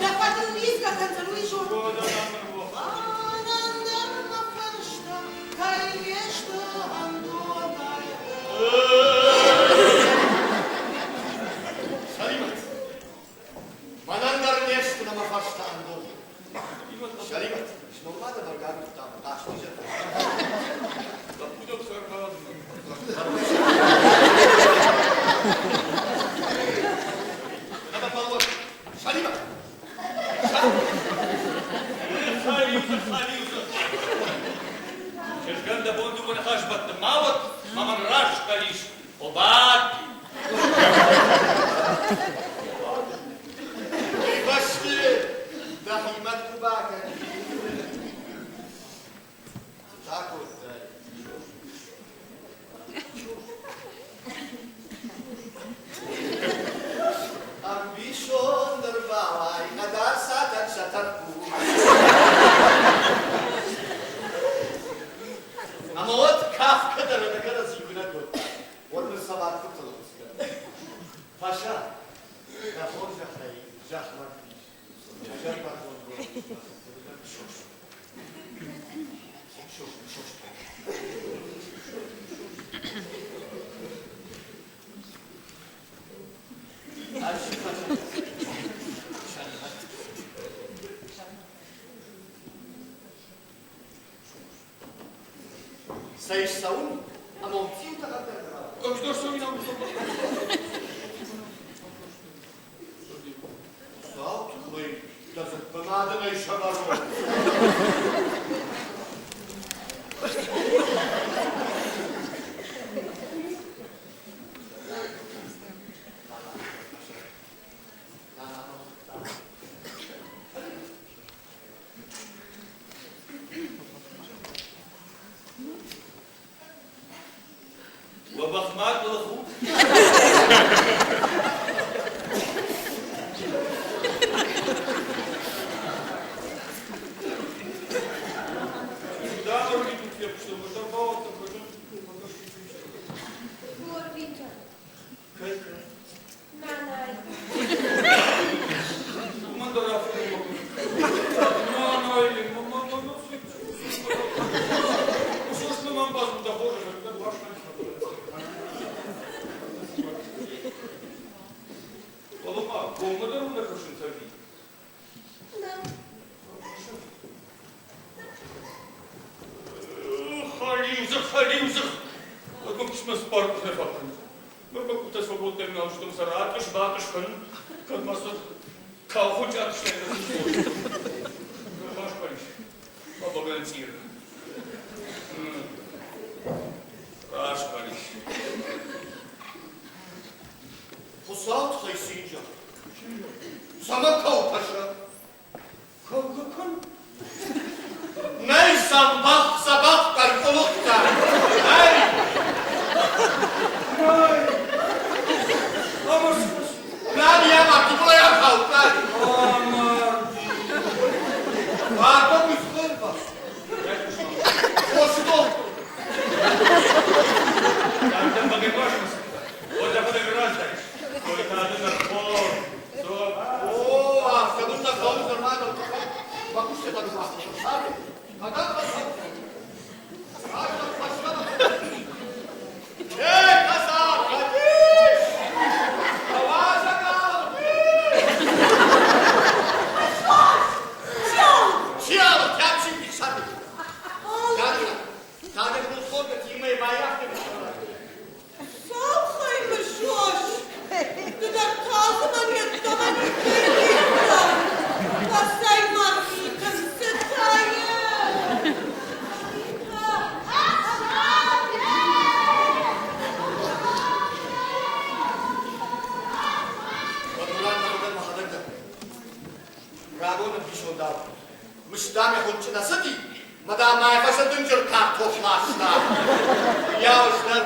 Дӕ фӕдыл лидзгӕ кӕндзӕн, уый зон. Мӕнӕн дӕр мӕ фӕрстӕ кӕй не сты ӕндонӕй. Сӕлимӕт, мӕнӕн дӕр не сты нӕ мӕ фӕстӕ ӕндон. Сӕлимӕт, знон ма дӕ бӕргӕ агуырдтам хъазтизӕртӕ. Сӕлимӕт! Чызгӕн дӕ бон дыууӕ ныхас бӕтты ма уӕд, ма мӕн раст кӕнис, Хъуыбадти! Уый бӕсты дӕхимӕ куы бакӕнис. Цы та кодтай? Ӕмбисонд ӕрбауай, нӕдӕр сатӕг сӕ тӕрхъус. Ӕмӕ уӕд кафгӕ дӕр ӕнӕ кӕрӕдзи куы нӕ кодта, уӕд ныр цӕваг куыд лӕгъуыз кӕны? Паша, дӕ хорзӕхӕй зӕхмӕ ис. Цӕй цӕуын, ӕмӕ уым цъиутӕ дӕр Ӕз дӕр цӕуин ам. Сау тыхӕй дӕ дзыппы мадӕнӕй сӕвӕрон. Уӕ бӕхмӕ къуылых у? Сюда орбиту фехъуыстон, уӕддӕр бауадтӕн хызын. Орбита. Кӕй? Нанай. Уымӕн дӕр афтӕ у. Нанай, мама, Собственно, вам базу дохожих, это ваш. Балыма, коммӕ дӕр уын нӕ кӕсынц ӕви? Нӕ. Хӕлиудзых, хӕлиудзых! Уӕд мӕ куыстмӕ цыппар къух нӕ фӕкӕн. Ныр мӕ къухтӕ свободнӕй нал сты, сӕ ратъыс-батъыс кӕн, кӕд ма сӕ калхуынчъы атъыстӕй нӕ Ныр баспарис, ма бӕгӕны цъир. Цӕмӕ кӕутӕ Кӕугӕ кӕн. Нӕй сӕм бӕх дзӕбӕх дӕр къуылыхтӕ. Нӕй! Нӕй! Ӕмӕ Нӕй, ӕмӕ тыбылӕй ахаудтай. Амарди. Бардон уисхъырба. Хосдон. О, афтӕ мын нӕ хъӕуы нырма дӕу тыххӕй. Мӕ куыстытӕ ныууагътон. Эй, Казар, садись! Саухай мысост, ды дӕр талдзынӕн йеддӕмӕ никӕй федтон. Кӕцӕй ма хитын цытайы? Рагон ӕмбисондау Мыстӕм йӕ хуынчъы нӕ цыди, мӕ дам мӕ фӕстӕ дынджыр картоф ласта. Уыйау дӕр.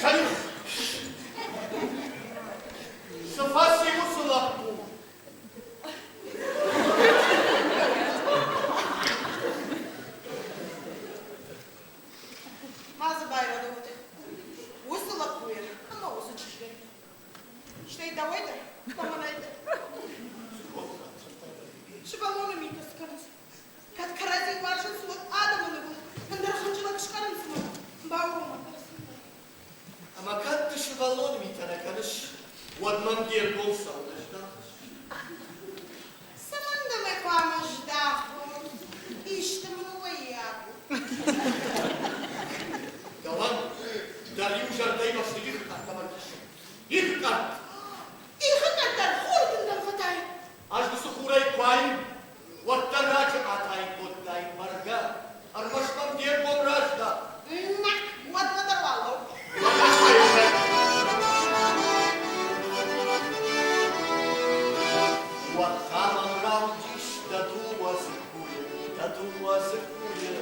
Сӕниу, цы фӕци уыцы лӕппу? Ма дзы байрӕдӕуӕд уыцы лӕппуйӕн ӕмӕ уыцы чызгӕн. Стӕй дӕуӕй дӕр, мӕнӕй дӕр. Сывӕллоны митӕ скӕнынц. Кӕд кӕрӕдзи уарзынц, уӕд адӕмы нывыл ӕндӕр хынджылӕг скъӕрынц ӕмӕ бауромӕг ӕрцӕуой. Ӕмӕ кӕд ды сывӕллоны митӕ нӕ кӕныс, уӕд мӕм де ргом цӕуылнӕ здахыс? Цӕмӕн дӕм ӕй хъуамӕ здахон? Исты мын уӕййаг у. Дӕуӕн дӕр иу зӕрдӕимӕ сты ихы къӕртт ӕмӕ Ихы къӕртт! Ихы къӕртт дӕр хуры тындӕм фӕтайы. Ӕз уыцы хурӕй куы аин, уӕддӕр раджы атайын кодтаин бӕргӕ. Ӕрмӕст мӕм де ргом раздах. Нӕ, уӕдмӕ дӕр уал Уӕд та мӕм раудис дӕ дыууӕ дзыккуйы, дӕ дыууӕ дзыккуйы.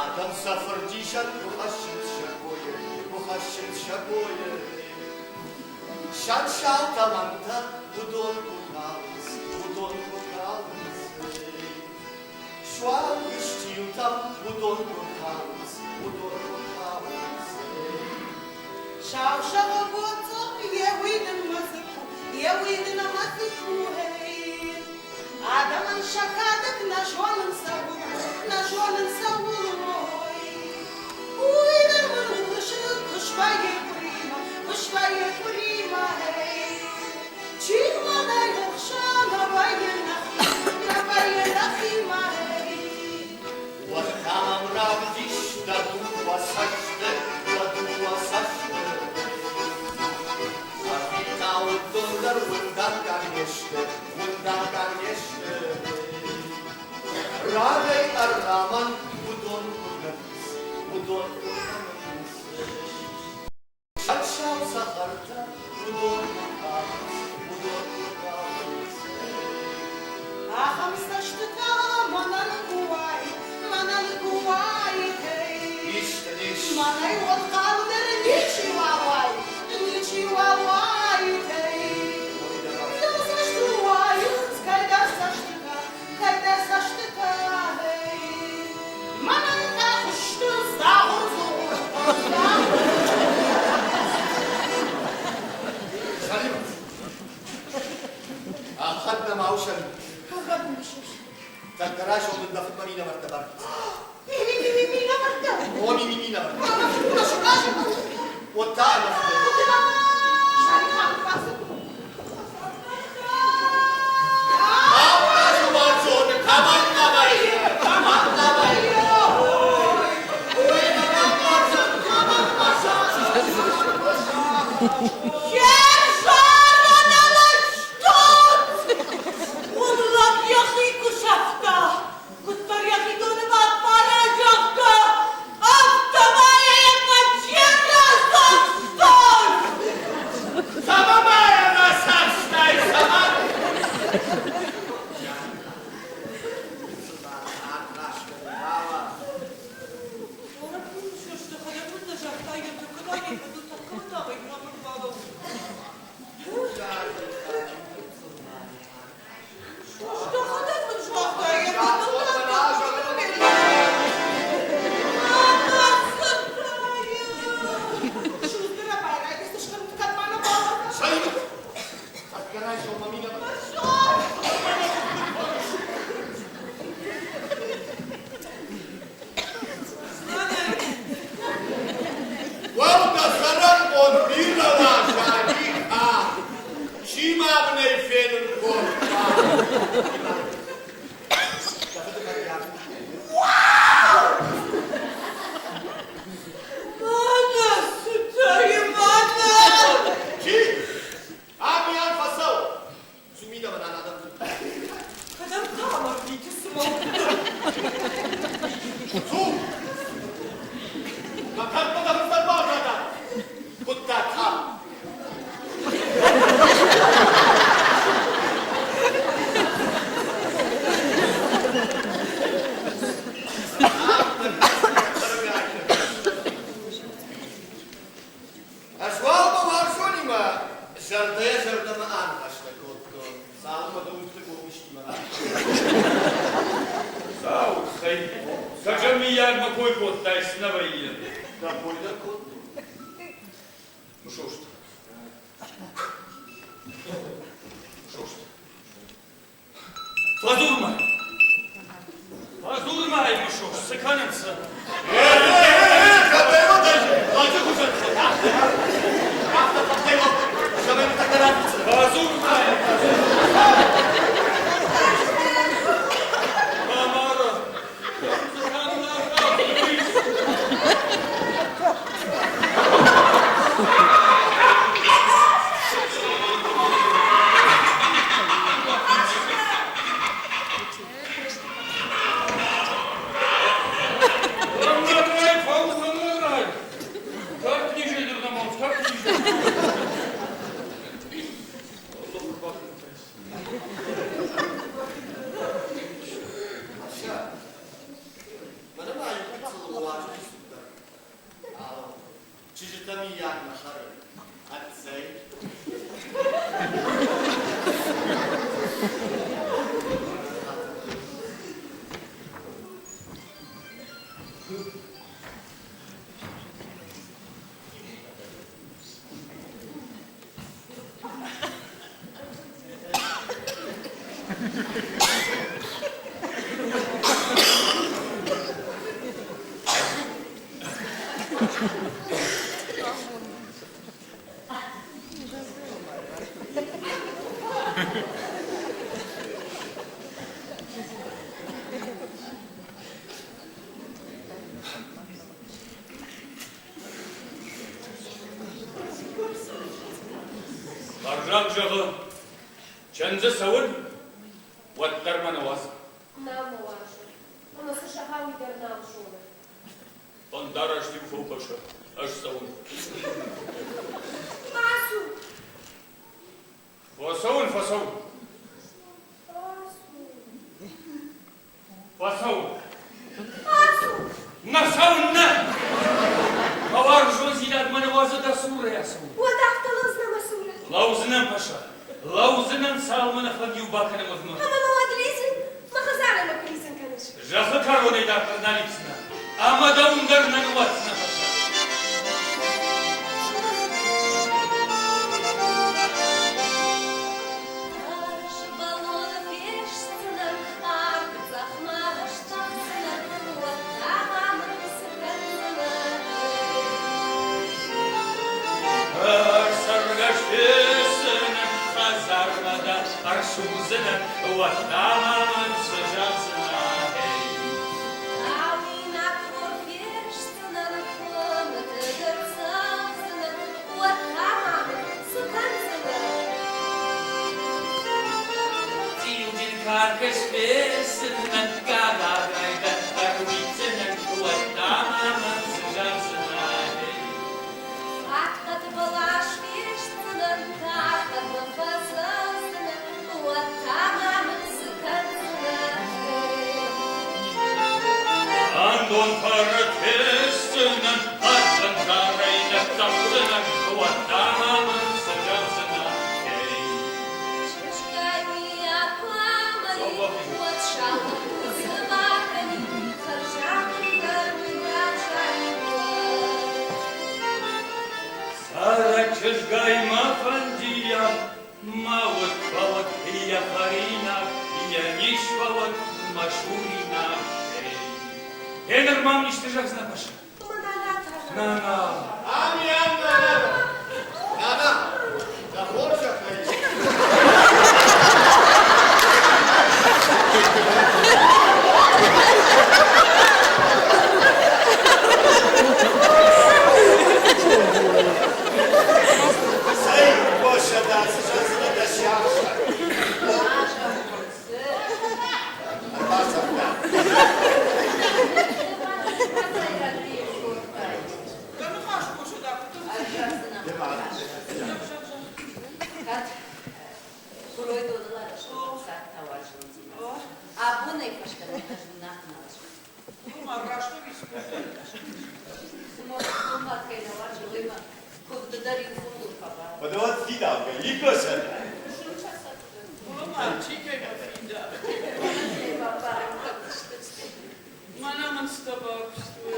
Адӕм сӕ фырдисӕн куы хӕссынц сӕ койы, куы хӕссынц сӕ койы. Сӕнсау тӕмӕнтӕ уыдон куы калынц, уыдон куы калынц. Суанг стилтӕм уыдон куы калынц, уыдон куы калынц. Сау сӕгъы гоцъо, йе уый дын мӕ дзыкку, йе уый дын мӕ дзыкку, гъей. Адӕмӕн сӕ кадӕг нӕ зонынц цӕуыл, нӕ зонынц цӕуыл, ой. Уый дын мын уырысы куы свӕййы къуыримӕ, куы свӕййы къуыримӕ, гъей. Чи ма нӕ ӕхса, нӕ вӕййы нӕхи, нӕ вӕййы нӕхимӕ, гъей. Уӕд та мӕм равдис дӕ дыууӕ цӕсты, дӕ дыууӕ цӕсты. Ӕви уыдон дӕр уындӕггаг не сты, уындӕггаг не сты. Рагӕй ӕррамӕн уыдон уырнынц, уыдон уырнынц. Сау цӕхӕртӕ уыдон калынц, уыдон калынц. Ахӕм цӕстытӕ мӕнӕн куы уаид, мӕнӕн куы уаид, эй. Исты ис. Мӕнӕй уӕд хъалдӕр ничиуал уаид, ничиуал уаид, эй. Дӕ цӕсты уайынц кӕйдӕр цӕстытӕ, кӕйдӕр цӕстытӕ, эй. Мӕнӕн та хуысты дзагъуыр-дзугъуыр Салим, ӕххӕд нӕма у Салим. Тӕккӕ райсом дын дӕ фыдмӕ минӕвӕрттӕ барвитдзӕн. Минӕвӕрттӕ? О, минӕвӕрттӕ. Уӕд та ӕмӕ Уым лӕг йӕхи куы сӕфта, куыддӕр йӕхи доны баппара, зӕгъгӕ, афтӕмӕй йӕ фӕччиаг рацахстон! Цӕмӕ ма Цу! Мӕ кӕртмӕ дӕ фыццаг баззадӕн! Хъуыддаг хал! Ӕз уал мӕ уарзонимӕ зӕрдӕйӕ-зӕрдӕмӕ аныхӕстӕ кодтон, цалынмӕ дӕ уынгты гогызтимӕ Сау, цӕй, сӕ мыййаг мӕ кой кодтай, цы нӕ вӕййы. Дӕ кой дӕр кодтон. Мысост. Мысост. Фӕдзур-ма! Фӕдзур-ма, Мысост, цы кӕнынц? Фӕдзур-ма! Тамара! Цы кӕнынц? Мӕнӕ ма иу гыццыл уазджыты цур дӕр. Алло, чызджытӕ миййаг нӕ хӕрын. Ӕццӕй? Хӕрзаг зӕгъы, чындзы цӕуын, уӕддӕр мӕ нӕ уадзы. Нал мӕ уарзы. Ӕмӕ цы зӕгъа, уый дӕр нал зоны. Фӕндараст-иу фӕу, Паша, ӕз цӕуын. Ма ацу! Фӕцӕуын, фӕцӕуын. Фӕцӕуын. Ацу! Нӕ цӕуын, нӕ! Мӕ уарзондзинад мӕ нӕ уадзы дӕ цурӕй ацӕуын. Уӕд афтӕ лӕудзынӕ мӕ цуры. Лӕудзынӕн, Паша, лӕудзынӕн, цалынмӕ нӕ фӕнд иу бакӕнӕм, уӕдмӕ. Ӕмӕ мӕ уӕд лидзын, мӕ хӕдзарӕй мӕ куы лидзын кӕныс. Зӕххы кӕронӕй дарддӕр нал лидздзынӕ, ӕмӕ дӕ уым дӕр нӕ ныууадздзынӕ, Паша. Сывӕллоны фестдзынӕн, арвы цъӕхмӕ стӕхдзынӕн, уӕд та ма мын цы кӕндзынӕ? Цӕргӕс фестдзынӕн, хӕдзармӕ дӕ ӕрсудздзынӕн, уӕд та ма мын цы зӕгъдзынӕ? Тауинаг хор фестдзынӕн, хуымыты дӕр цӕудзынӕн, уӕд та ма мын цы кӕндзынӕ? Цъиуджын карк ысфестдзынӕн, гагагай дӕ ӕруидздзынӕн, уӕд та ма мын цы зӕгъдзынӕ? Фатхъӕд бӕлас фестдзынӕн, тархъӕдмӕ фӕцӕудзынӕн, уӕд та ма мын цы кӕндзынӕ? Ӕндон фӕрӕт фестдзынӕн, ӕрфӕнзарӕй ныццӕгъддзынӕн, уӕд та ма мын цы зӕгъдзынӕ? Чызгай акуамӕли, уӕд сау цы бакӕнин, хӕрзамындӕр уый баззаид уӕд. Сара чызгай ма фӕндиаг, ма уд фӕуӕд йӕ хӕринаг, йӕ низ фӕуӕд мӕ суринаг. Гъеныр мӕм исты зӕгъдзынӕ, Паша? Нана. Ам и ам, нана. Нана, дӕ хорзӕхӕй. Цӕй, Гоша, дӕ цы зӕгъдзынӕ дӕ сиахсӕн? Ӕрбацӕугӕ. Амӕндтӕ бакуыстой.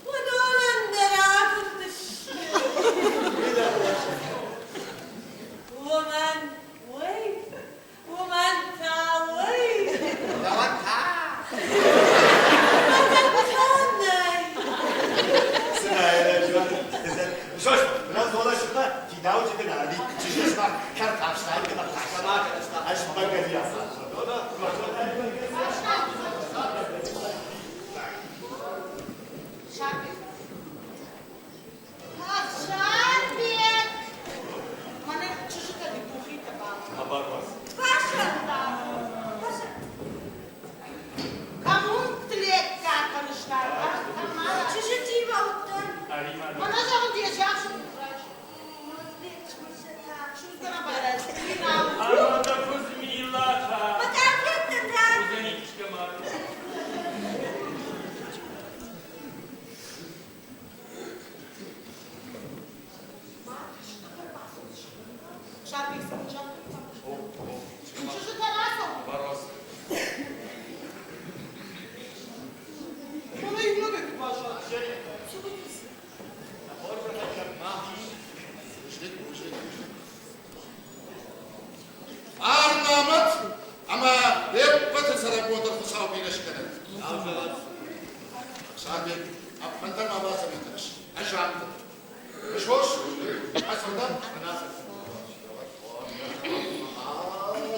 Уыдонӕн дӕр агуырды сты. Уымӕн уый, уымӕн та уый. Дӕуӕн та? Мӕнӕн та нӕй. Ӕхсарбег! Мӕнӕ чызджытӕ духитӕ Паша! Паша! Кому тлетка кӕныстай? Чызджытимӕ уыдтӕн. Мӕнӕ зӕгъын де сиахсы Ӕрнамӕт ӕмӕ де ппӕты цӕрӕнбонтӕн Хуыцау бирӕ скӕнӕд. Ӕхсарбег, ӕппындӕр ма бацӕуӕн кӕныс. Ӕз ам дӕн. Мысос, ацӕудӕн?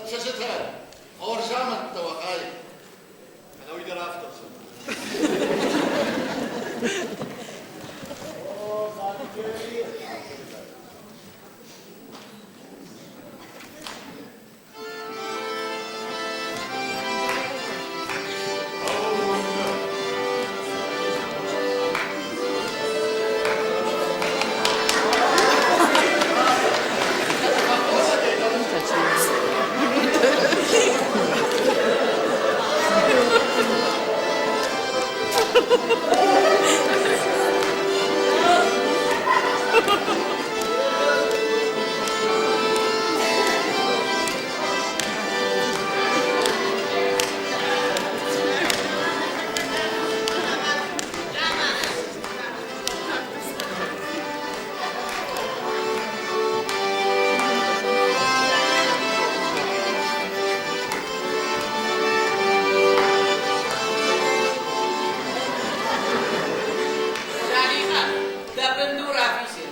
Чызджытӕ, хорз амӕндтӕ уӕ хай. Ӕнӕуый дӕр афтӕ. Зӕлиха, дӕ бындур афисе.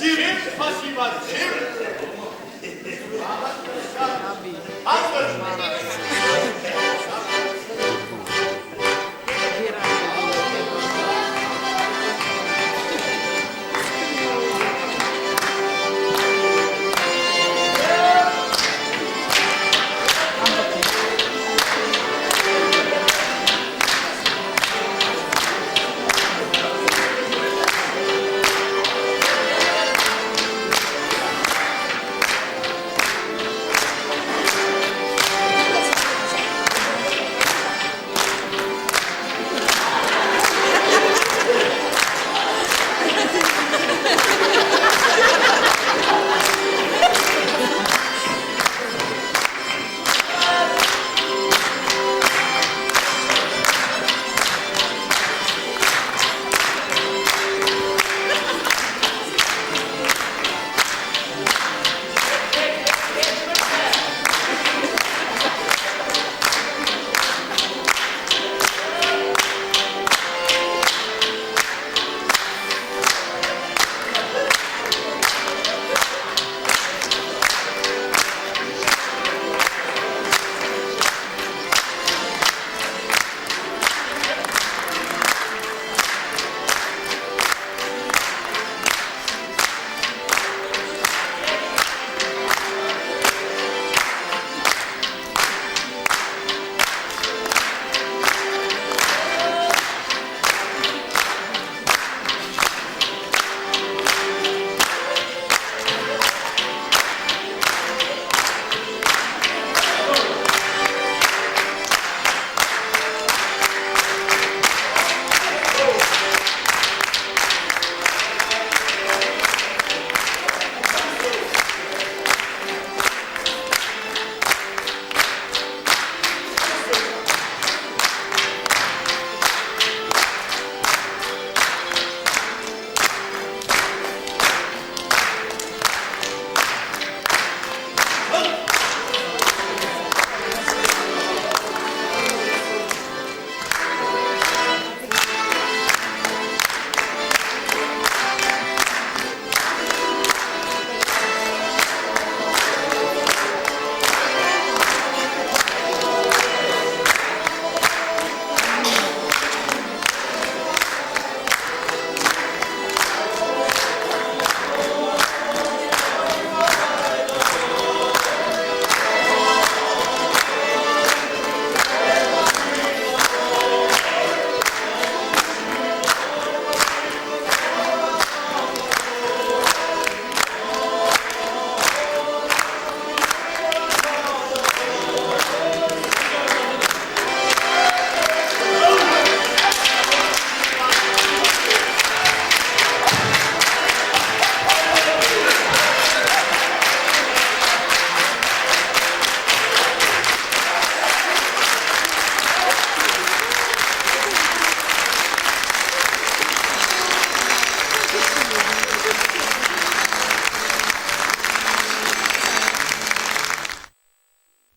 Сирд фӕсивӕд, сирд!